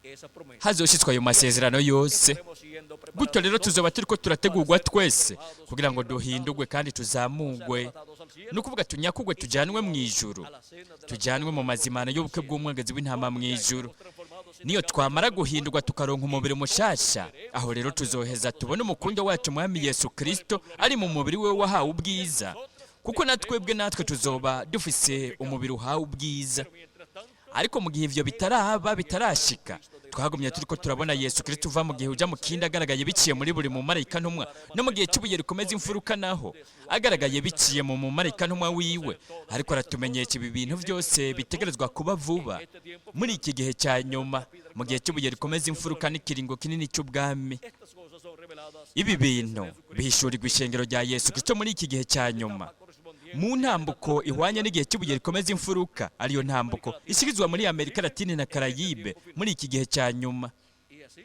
esa promesa. hazoshyitswa ayo masezerano yose. Estaremos siendo Gutyo rero preparados tuzoba turiko turategurwa twese kugira ngo duhindurwe kandi tuzamugwe, todos al cielo ni ukuvuga tunyakugwe tujyanwe mu ijuru, a la cena de la tujyanwe mu mazimano y'ubukwe bw'umwagazi w'intama mu ijuru. transformados en Niyo twamara guhindurwa tukaronka umubiri mushasha, aho rero tuzoheza tubone umukundo wacu Mwami Yesu Kristo ari mu mubiri we wahawe ubwiza, kuko natwebwe natwe tuzoba dufise umubiri uhawe ubwiza. mientras tanto Ariko mu gihe ivyo bitaraba, bitarashika, twagumye turiko turabona Yesu Kristo uva mu gihe uja mu kindi agaragaye biciye muri buri mumarayika ntumwa, no mu gihe cy'ibuye rikomeza imfuruka naho agaragaye biciye mu mumarayika ntumwa wiwe, ariko aratumenyesha ibi bintu byose bitegerezwa kuba vuba muri iki gihe cya nyuma, mu gihe cy'ibuye rikomeza imfuruka n'ikiringo kinini cy'ubwami. Estas cosas son reveladas Ibi bintu bihishurirwa ishengero rya Yesu Kristo muri iki gihe cya nyuma mu ntambuko ihwanye n'igihe cy'ibuye rikomeza imfuruka, ariyo ntambuko ishirizwa muri Amerika Latine na Karayibe muri iki gihe cya nyuma. Y así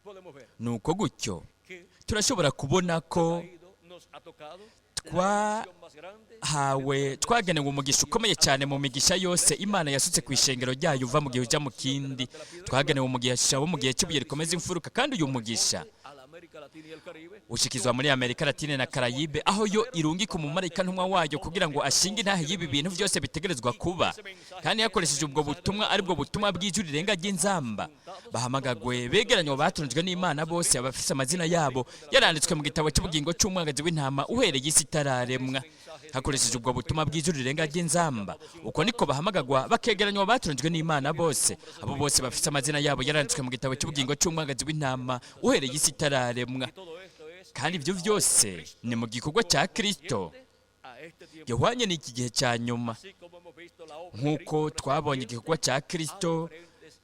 podemos ver Nuko gutyo que turashobora kubona ko caído nos ha tocado twahawe, la bendición más grande twagenewe umugisha ukomeye cyane mu migisha yose Imana yasutse ku ishengero ryayo uva mu gihe ujya mu kindi. Twagenewe umugisha wo mu gihe cy'ibuye rikomeza imfuruka, kandi uyu mugisha a la América Latina y el Caribe ushikizwa muri Amerika Latine na Karayibe, aho yo irungika umumarayika ntumwa wayo kugira ngo ashinge intahe y'ibi bintu byose bitegerezwa kuba, kandi yakoresheje ubwo butumwa, aribwo butumwa bw'ijwi rirenga ry'inzamba, bahamagagwe begeranywa batunzwe n'Imana bose, abafise amazina yabo yaranditswe mu gitabo cy'ubugingo cy'umwagazi w'intama uhereye isi itararemwa. Hakoresheje ubwo butumwa bw'ijwi rirenga ry'inzamba, uko niko bahamagagwa bakegeranywa batunzwe n'Imana bose, abo bose bafise amazina yabo yaranditswe mu gitabo cy'ubugingo cy'umwagazi w'intama uhereye isi itararemwa. Todo esto es Kandi ibyo byose ni mu gikorwa cya Kristo a este tiempo, gihwanye n'iki gihe cya nyuma, así como hemos visto la obra de nk'uko Cristo twabonye igikorwa cya Kristo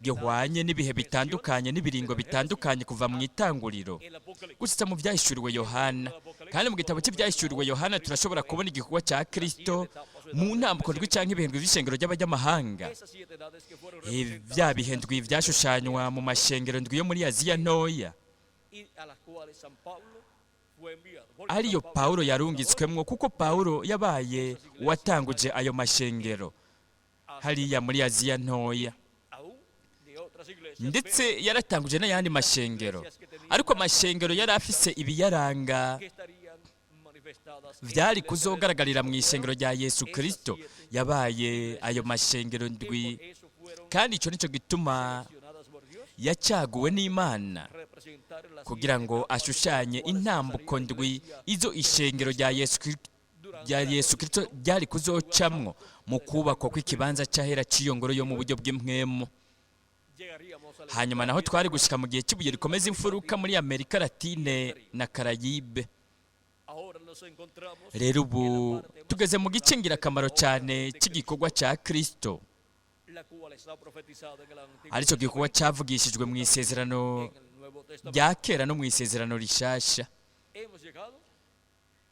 gihwanye n'ibihe bitandukanye n'ibiringo bitandukanye kuva mu itanguriro en el Apocalipsis gusa mu byahishuriwe Yohana. Kandi mu gitabo cy'ibyahishuriwe Yohana turashobora kubona igikorwa cya Kristo mu ntambuko ndwi cyangwa ibihembwe by'ishengero ry'abanyamahanga. Esas siete edades que fueron Bya bihe ndwi byashushanywa mu mashengero ndwi yo muri Aziya ntoya, y a las cuales San Pablo fue enviado. Porque ariyo San Pablo Pawulo yarungitswemwo, kuko Pawulo yabaye uwatanguje ayo mashengero hariya muri Aziya ntoya, aún de otras iglesias, ndetse yaratanguje n'ayandi mashengero, ariko amashengero yari afise ibiyaranga que estarían manifestadas en vyari la iglesia de kuzogaragarira mu ishengero rya Yesu Kristo yabaye ayo mashengero ndwi. Por eso fueron Kandi ico nico gituma seleccionadas por Dios yacaguwe n'Imana representar las kugira ngo ashushanye intambuko ndwi izo ishengero rya Yesu rya Yesu Kristo ryari kuzocamwo mu kubakwa kw'ikibanza cy'ahera cy'iyo ngoro yo mu buryo bw'impwemu. Llegaríamos a la Hanyuma naho twari gushika mu gihe cy'ibuye rikomeza imfuruka muri Amerika Latine na Karayibe. Ahora nos encontramos Rero ubu tugeze mu gice ngirakamaro cyane cy'igikorwa cya Kristo, la cual está profetizada en el Antiguo aricyo gikorwa cyavugishijwe mu isezerano en el Nuevo Testamento. rya kera no mu isezerano rishasha. Hemos llegado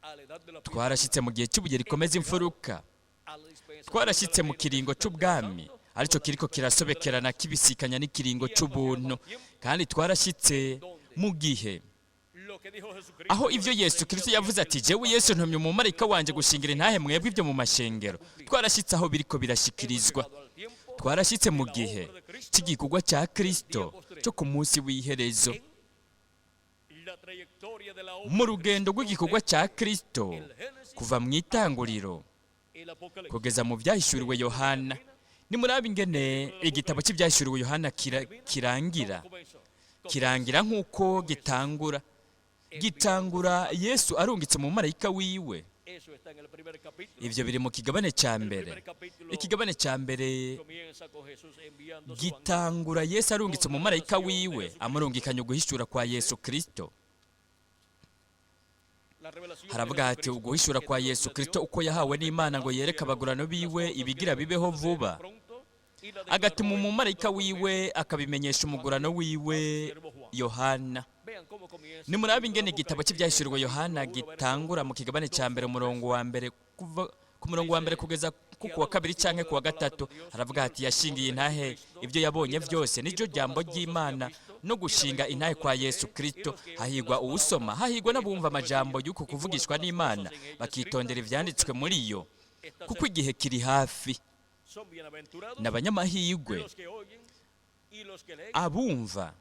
a la edad de la piedra, Twarashyitse mu gihe cy'ibuye rikomeza imfuruka, a la dispensación twarashyitse del mu reino kiringo del Espíritu cy'ubwami, Santo, aricyo kiriko kirasobekerana kibisikanya n'ikiringo cy'ubuntu, kandi twarashyitse mu gihe lo que dijo Jesucristo aho ibyo Yesu Kristo yavuze ati: "Jewe Yesu ntumye umumarayika wanje gushingira intahe mwebwe ibyo mu mashengero." Twarashyitse aho biriko birashikirizwa. al tiempo Twarashyitse mu gihe cy'igikorwa cya Kristo cyo ku munsi w'iherezo. en Mu rugendo rw'igikorwa cya Kristo kuva mu itanguriro kugeza mu byahishuriwe Yohana. Nimuraba ingene igitabo cy'ibyahishuriwe Yohana kirangira, kirangira nk'uko gitangura. Gitangura Yesu arungitse mu marayika wiwe. Ibyo biri mu kigabane cya mbere. Ikigabane cya mbere gitangura Yesu arungitse mu marayika wiwe, amurungikanye uguhishura kwa Yesu Kristo. Haravuga hati uguhishura kwa Yesu Kristo uko yahawe n'Imana ngo yereke abagurano biwe ibigira bibeho vuba, agatuma umumarayika wiwe akabimenyesha umugurano wiwe Yohana. Nimuraba ingene igitabo cy'ibyahishuriwe Yohana gitangura mu kigabane cya mbere, umurongo wa mbere, kuva ku murongo wa mbere kugeza ku wa kabiri canke ku wa gatatu. Haravuga hati yashingiye intahe ibyo yabonye byose, niryo jambo ry'Imana no gushinga intahe kwa Yesu Kristo. Hahigwa uwusoma, hahigwa n'abumva amajambo y'uku kuvugishwa n'Imana, bakitondera ivyanditswe muri yo, kuko igihe kiri hafi. N'abanyamahirwe abumva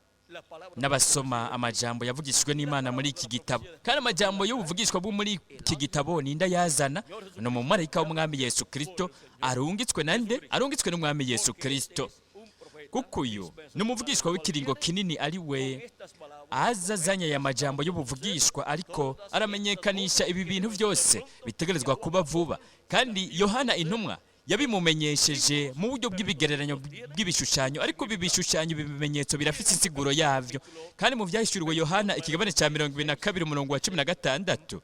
n'abasoma amajambo yavugishijwe n'Imana muri iki gitabo. Kandi amajambo y'ubuvugishwa bwo muri iki gitabo ninda yazana? Ni umumarayika w'umwami Yesu Kristo arungitswe na nde? Arungitswe n'umwami Yesu Kristo. Kuko uyu ni umuvugishwa w'ikiringo kinini, ari we aza azanye aya majambo y'ubuvugishwa, ariko aramenyekanisha ibi bintu byose bitegerezwa kuba vuba. Kandi Yohana intumwa yabimumenyesheje mu buryo bw'ibigereranyo bw'ibishushanyo, ariko ibi bishushanyo, ibi bimenyetso birafite insiguro yabyo. Kandi mu byahishuriwe Yohana ikigabane cya 22 umurongo wa 16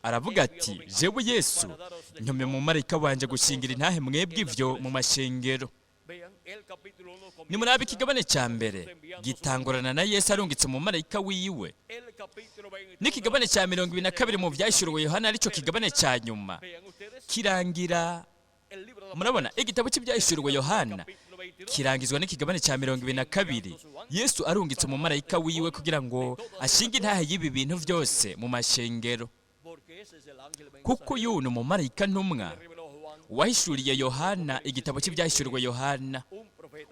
aravuga ati jewe Yesu ntumye mu marayika wanje gushingira intahe mwebwe ivyo mu mashengero. Nimuraba ikigabane cya mbere gitangurana na Yesu arungitse mu marayika wiwe. N'ikigabane cya 22 mu byahishuriwe Yohana, aricyo kigabane cya nyuma, kirangira. Murabona igitabo cy'ibyahishuriwe Yohana kirangizwa n'ikigabane cya 22, Yesu arungitse mu marayika wiwe kugira ngo ashinge intahe y'ibi bintu byose mu mashengero. Kuko uyu ni umumarayika ntumwa wahishuriye Yohana igitabo cy'ibyahishuriwe Yohana.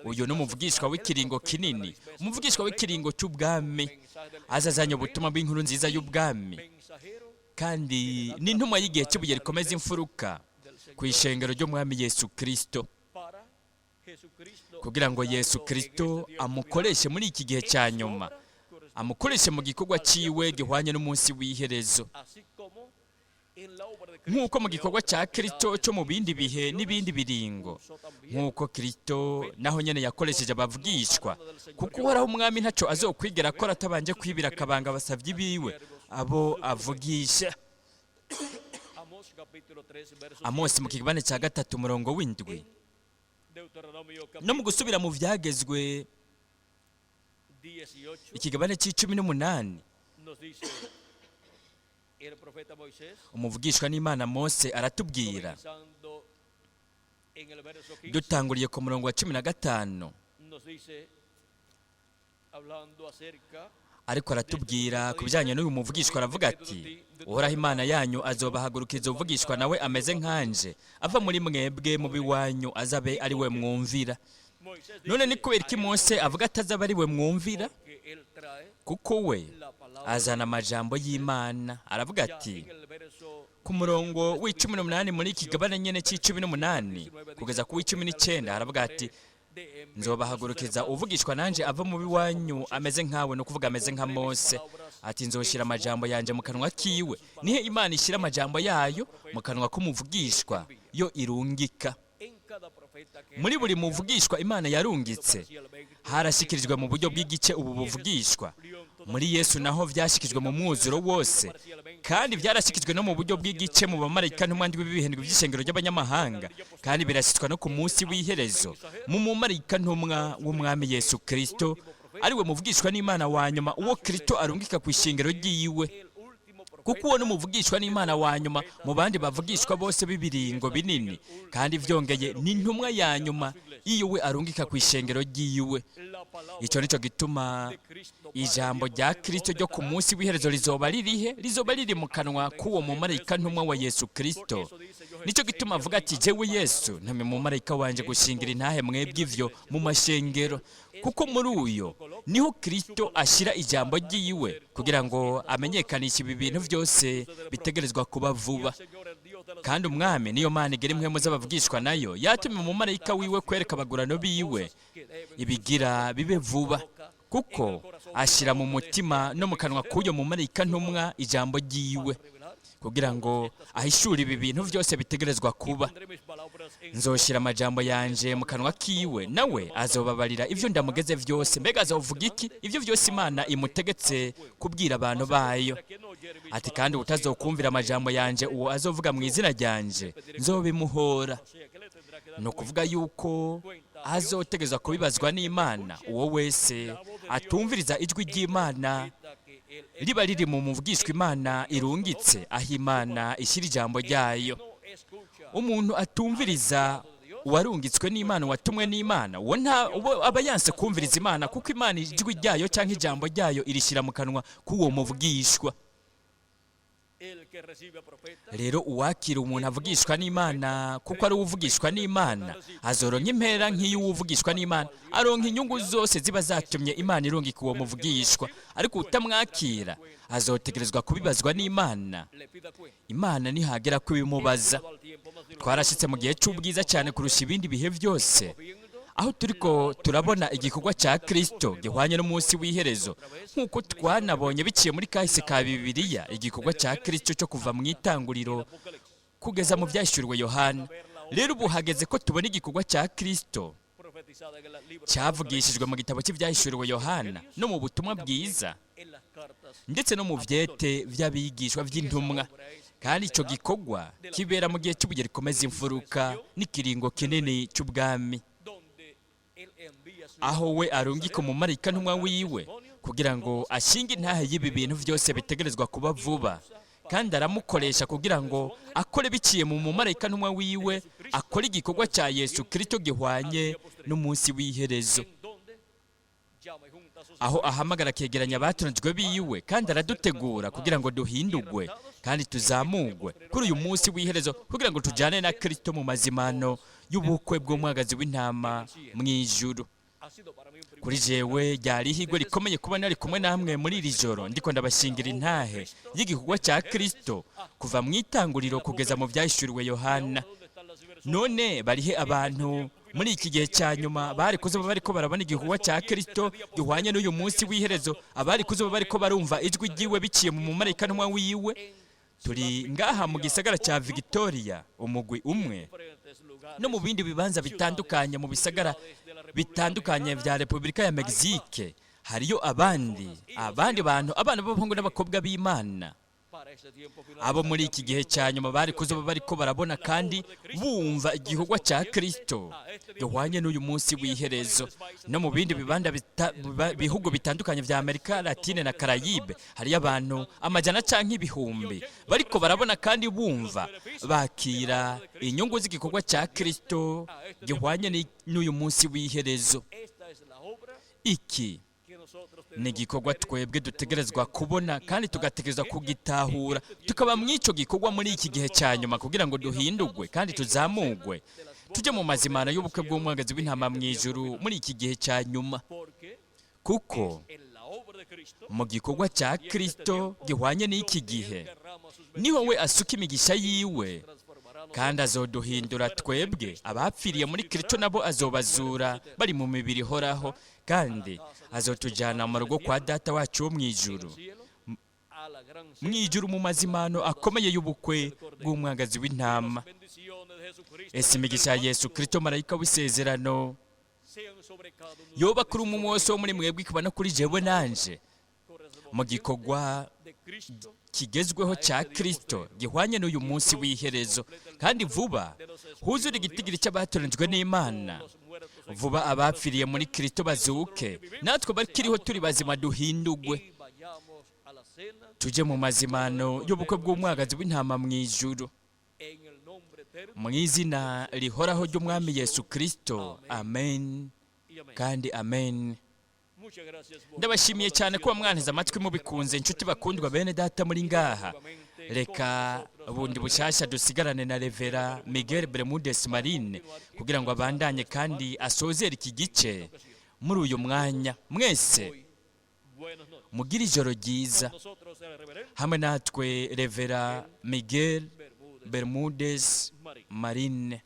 Uyu ni umuvugishwa w'ikiringo kinini, umuvugishwa w'ikiringo cy'ubwami, azazanye ubutumwa bw'inkuru nziza y'ubwami, kandi ni intumwa y'igihe cy'ibuye rikomeza imfuruka ku ishengero ry'umwami Yesu Kristo, kugira ngo Yesu Kristo amukoreshe muri iki gihe cya nyuma, amukoreshe mu gikorwa cyiwe gihwanye n'umunsi w'iherezo. Nk'uko mu gikorwa cya Kristo cyo mu bindi bihe n'ibindi biringo, nk'uko Kristo naho nyene yakoresheje abavugishwa, kuko Uhoraho umwami ntaco azokwigera akora atabanje kwibira akabanga abasavyi biwe abo avugisha. Amosi mu kigabane cya 3 umurongo w'7. No mu gusubira mu vyagezwe ikigabane c'18, umuvugishwa n'Imana Mose aratubwira, dutanguriye ku murongo wa 15, ariko aratubwira ku bijyanye n'uyu muvugishwa, aravuga ati Uhoraho Imana yanyu azobahagurukiza uvugishwa nawe ameze nkanje, ava muri mwebwe mu biwanyu, azabe ari we mwumvira. None ni kubera iki Mose avuga atazaba ari we mwumvira? Kuko we azana amajambo y'Imana. Aravuga ati ku murongo w'18 muri iki kigabane nyene c'18 kugeza ku w'19, aravuga ati nzobahagurukiza uvugishwa nanje ava mu biwanyu ameze nkawe, no kuvuga ameze nka Mose. Ati nzoshira amajambo yanje mu kanwa kiwe. Nihe Imana ishira amajambo yayo mu kanwa k'umuvugishwa yo irungika? Muri buri muvugishwa Imana yarungitse harashikirijwe mu buryo bw'igice ubu buvugishwa. Muri Yesu naho vyashikijwe mu mwuzuro wose, kandi vyarashikijwe no mu buryo bw'igice mu bamarayika ntumwa ndwi b'ibihindwe by'ishengero ry'abanyamahanga, kandi birashitswa no ku munsi w'iherezo mu mumarayika ntumwa w'umwami Yesu Kristo, ari we muvugishwa n'Imana wa nyuma, uwo Kristo arungika ku ishengero ryiwe. Kuko uwo n'umuvugishwa n'Imana wa nyuma mu bandi bavugishwa bose b'ibiringo binini, kandi vyongeye ni intumwa ya nyuma iyo we arungika ku ishengero ryiwe. Ico nico gituma ijambo rya Kristo ryo ku munsi w'iherezo rizoba ririhe? Rizoba riri mu kanwa k'uwo mumarayika ntumwa wa Yesu Kristo. Nico gituma avuga ati jewe Yesu ntumye umumarayika wanje gushingira intahe mwebwe ivyo mu mashengero. Kuko muri uyo niho Kristo ashyira ijambo ryiwe kugira ngo amenyekanishe ibi bintu byose bitegerezwa kuba vuba. Kandi Umwami niyo Mana igera impwemu z'abavugishwa nayo yatumye umumarayika wiwe kwereka abagurano biwe ibigira bibe vuba, kuko ashyira mu mutima no mu kanwa k'uyo mumarayika ntumwa ijambo ryiwe kugira ngo ahishure ibi bintu byose bitegerezwa kuba. Nzoshyira amajambo yanje mu kanwa kiwe, nawe azobabarira ibyo ndamugeze byose. Mbega azovuga iki? Ibyo byose Imana imutegetse kubwira abantu bayo. Ati: "Kandi utazokumvira amajambo yanje, uwo azovuga mu izina ryanje, nzobimuhora." Ni ukuvuga yuko azotegezwa kubibazwa n'Imana uwo wese atumviriza ijwi ry'Imana riba riri mu muvugishwa Imana irungitse, aho Imana ishyira ijambo ryayo. Umuntu atumviriza uwarungitswe n'Imana, watumwe n'Imana, uwo nta uwo aba yanse kumviriza Imana, kuko Imana ijwi ryayo cyangwa ijambo ryayo irishyira mu kanwa k'uwo muvugishwa. Rero uwakira umuntu avugishwa n'Imana kuko ari uwuvugishwa n'Imana, azoronka impera nk'iy'uwuvugishwa n'Imana, aronka inyungu zose ziba zatumye Imana irungika uwo muvugishwa. Ariko utamwakira azotegerezwa kubibazwa n'Imana, Imana nihagera kubimubaza. Twarashyitse mu gihe cy'ubwiza cyane kurusha ibindi bihe byose, aho turiko turabona igikorwa cya Kristo gihwanye n'umunsi w'iherezo, nk'uko twanabonye biciye muri kahise ka Bibiliya igikorwa cya Kristo cyo kuva mu Itanguriro kugeza mu Byahishuriwe Yohana. Rero ubu hageze ko tubona igikorwa cya Kristo cyavugishijwe mu gitabo cy'Ibyahishuriwe Yohana no mu Butumwa Bwiza, ndetse no mu byete by'abigishwa by'intumwa. Kandi icyo gikorwa kibera mu gihe cy'ubuye rikomeza imfuruka n'ikiringo kinini cy'ubwami, aho we arungika umumarayika ntumwa wiwe kugira ngo ashinge intahe y'ibi bintu byose bitegerezwa kuba vuba. Kandi aramukoresha kugira ngo akore biciye mu mumarayika ntumwa wiwe, akore igikorwa cya Yesu Kristo gihwanye n'umunsi w'iherezo, aho ahamagara akegeranya abatonzwe biwe, kandi aradutegura kugira ngo duhindugwe kandi tuzamugwe kuri uyu munsi w'iherezo, kugira ngo tujyane na Kristo mu mazimano y'ubukwe bw'umwagazi w'intama mu ijuru. Kuri jewe ryari ihigwe rikomeye kuba nari kumwe namwe muri iri joro, ndiko ndabashingira intahe y'igikorwa cya Kristo kuva mu Itanguriro kugeza mu Byahishuriwe Yohana. None barihe abantu muri iki gihe cya nyuma bari kuzoba bariko barabona igikorwa cya Kristo gihwanye n'uyu munsi w'iherezo, abari kuzoba bariko barumva ijwi ryiwe biciye mu mumarayika ntumwa wiwe? Turi ngaha mu gisagara cya Victoria umugwi umwe, no mu bindi bibanza bitandukanye, mu bisagara bitandukanye vya Repubulika ya Mexique, hariyo abandi bantu, abana b'abahungu n'abakobwa b'Imana, abo muri iki gihe cya nyuma bari kuzoba bariko barabona kandi bumva igikorwa cya Kristo gihwanye n'uyu munsi w'iherezo. No mu bindi bibanda bihugu bitandukanye vya Amerika Latine na Karayibe, hariyo abantu amajana canke ibihumbi bariko barabona kandi bumva, bakira inyungu z'igikorwa cya Kristo gihwanye n'uyu munsi w'iherezo. Iki ni igikorwa twebwe dutegerezwa kubona kandi tugategerezwa kugitahura, tukaba mu icyo gikorwa muri iki gihe cya nyuma, kugira ngo duhindugwe kandi tuzamugwe tujye mu mazimano y'ubukwe bw'umwagazi w'intama mu ijuru muri iki gihe cya nyuma. Kuko mu gikorwa cya Kristo gihwanye n'iki gihe niho we asuka imigisha yiwe, kandi azoduhindura twebwe abapfiriye muri Kristo, nabo azobazura bari mu mibiri ihoraho, kandi azotujyana mu rugo kwa Data wacu wo mu ijuru, mu ijuru, mu mazimano akomeye y'ubukwe bw'umwagazi w'intama. Ese imigisha ya Yesu Kristo, marayika w'isezerano, yoba kuri umwe wose wo muri mwebwe, ikaba no kuri jewe nanje mu gikorwa kigezweho cya Kristo gihwanye n'uyu munsi w'iherezo. Kandi vuba huzure igitigiri cy'abatoranijwe n'Imana, vuba abapfiriye muri Kristo bazuke, natwe bakiriho turi bazima duhindugwe tujye mu mazimano y'ubukwe bw'umwagazi w'intama mu ijuru, mu izina rihoraho ry'Umwami Yesu Kristo. Amen kandi amen. Ndabashimiye cyane kuba mwanteze amatwi mubikunze, inshuti bakundwa, bene Data muri ngaha. Reka bundi bushyashya dusigarane na Revera Miguel Bermudez Marine kugira ngo abandanye kandi asozere iki gice. Muri uyu mwanya mwese Hoy, buenas noches. mugira ijoro ryiza. Con nosotros el reverendo Hamwe natwe Revera Miguel Bermúdez Bermudez Marín. Marine.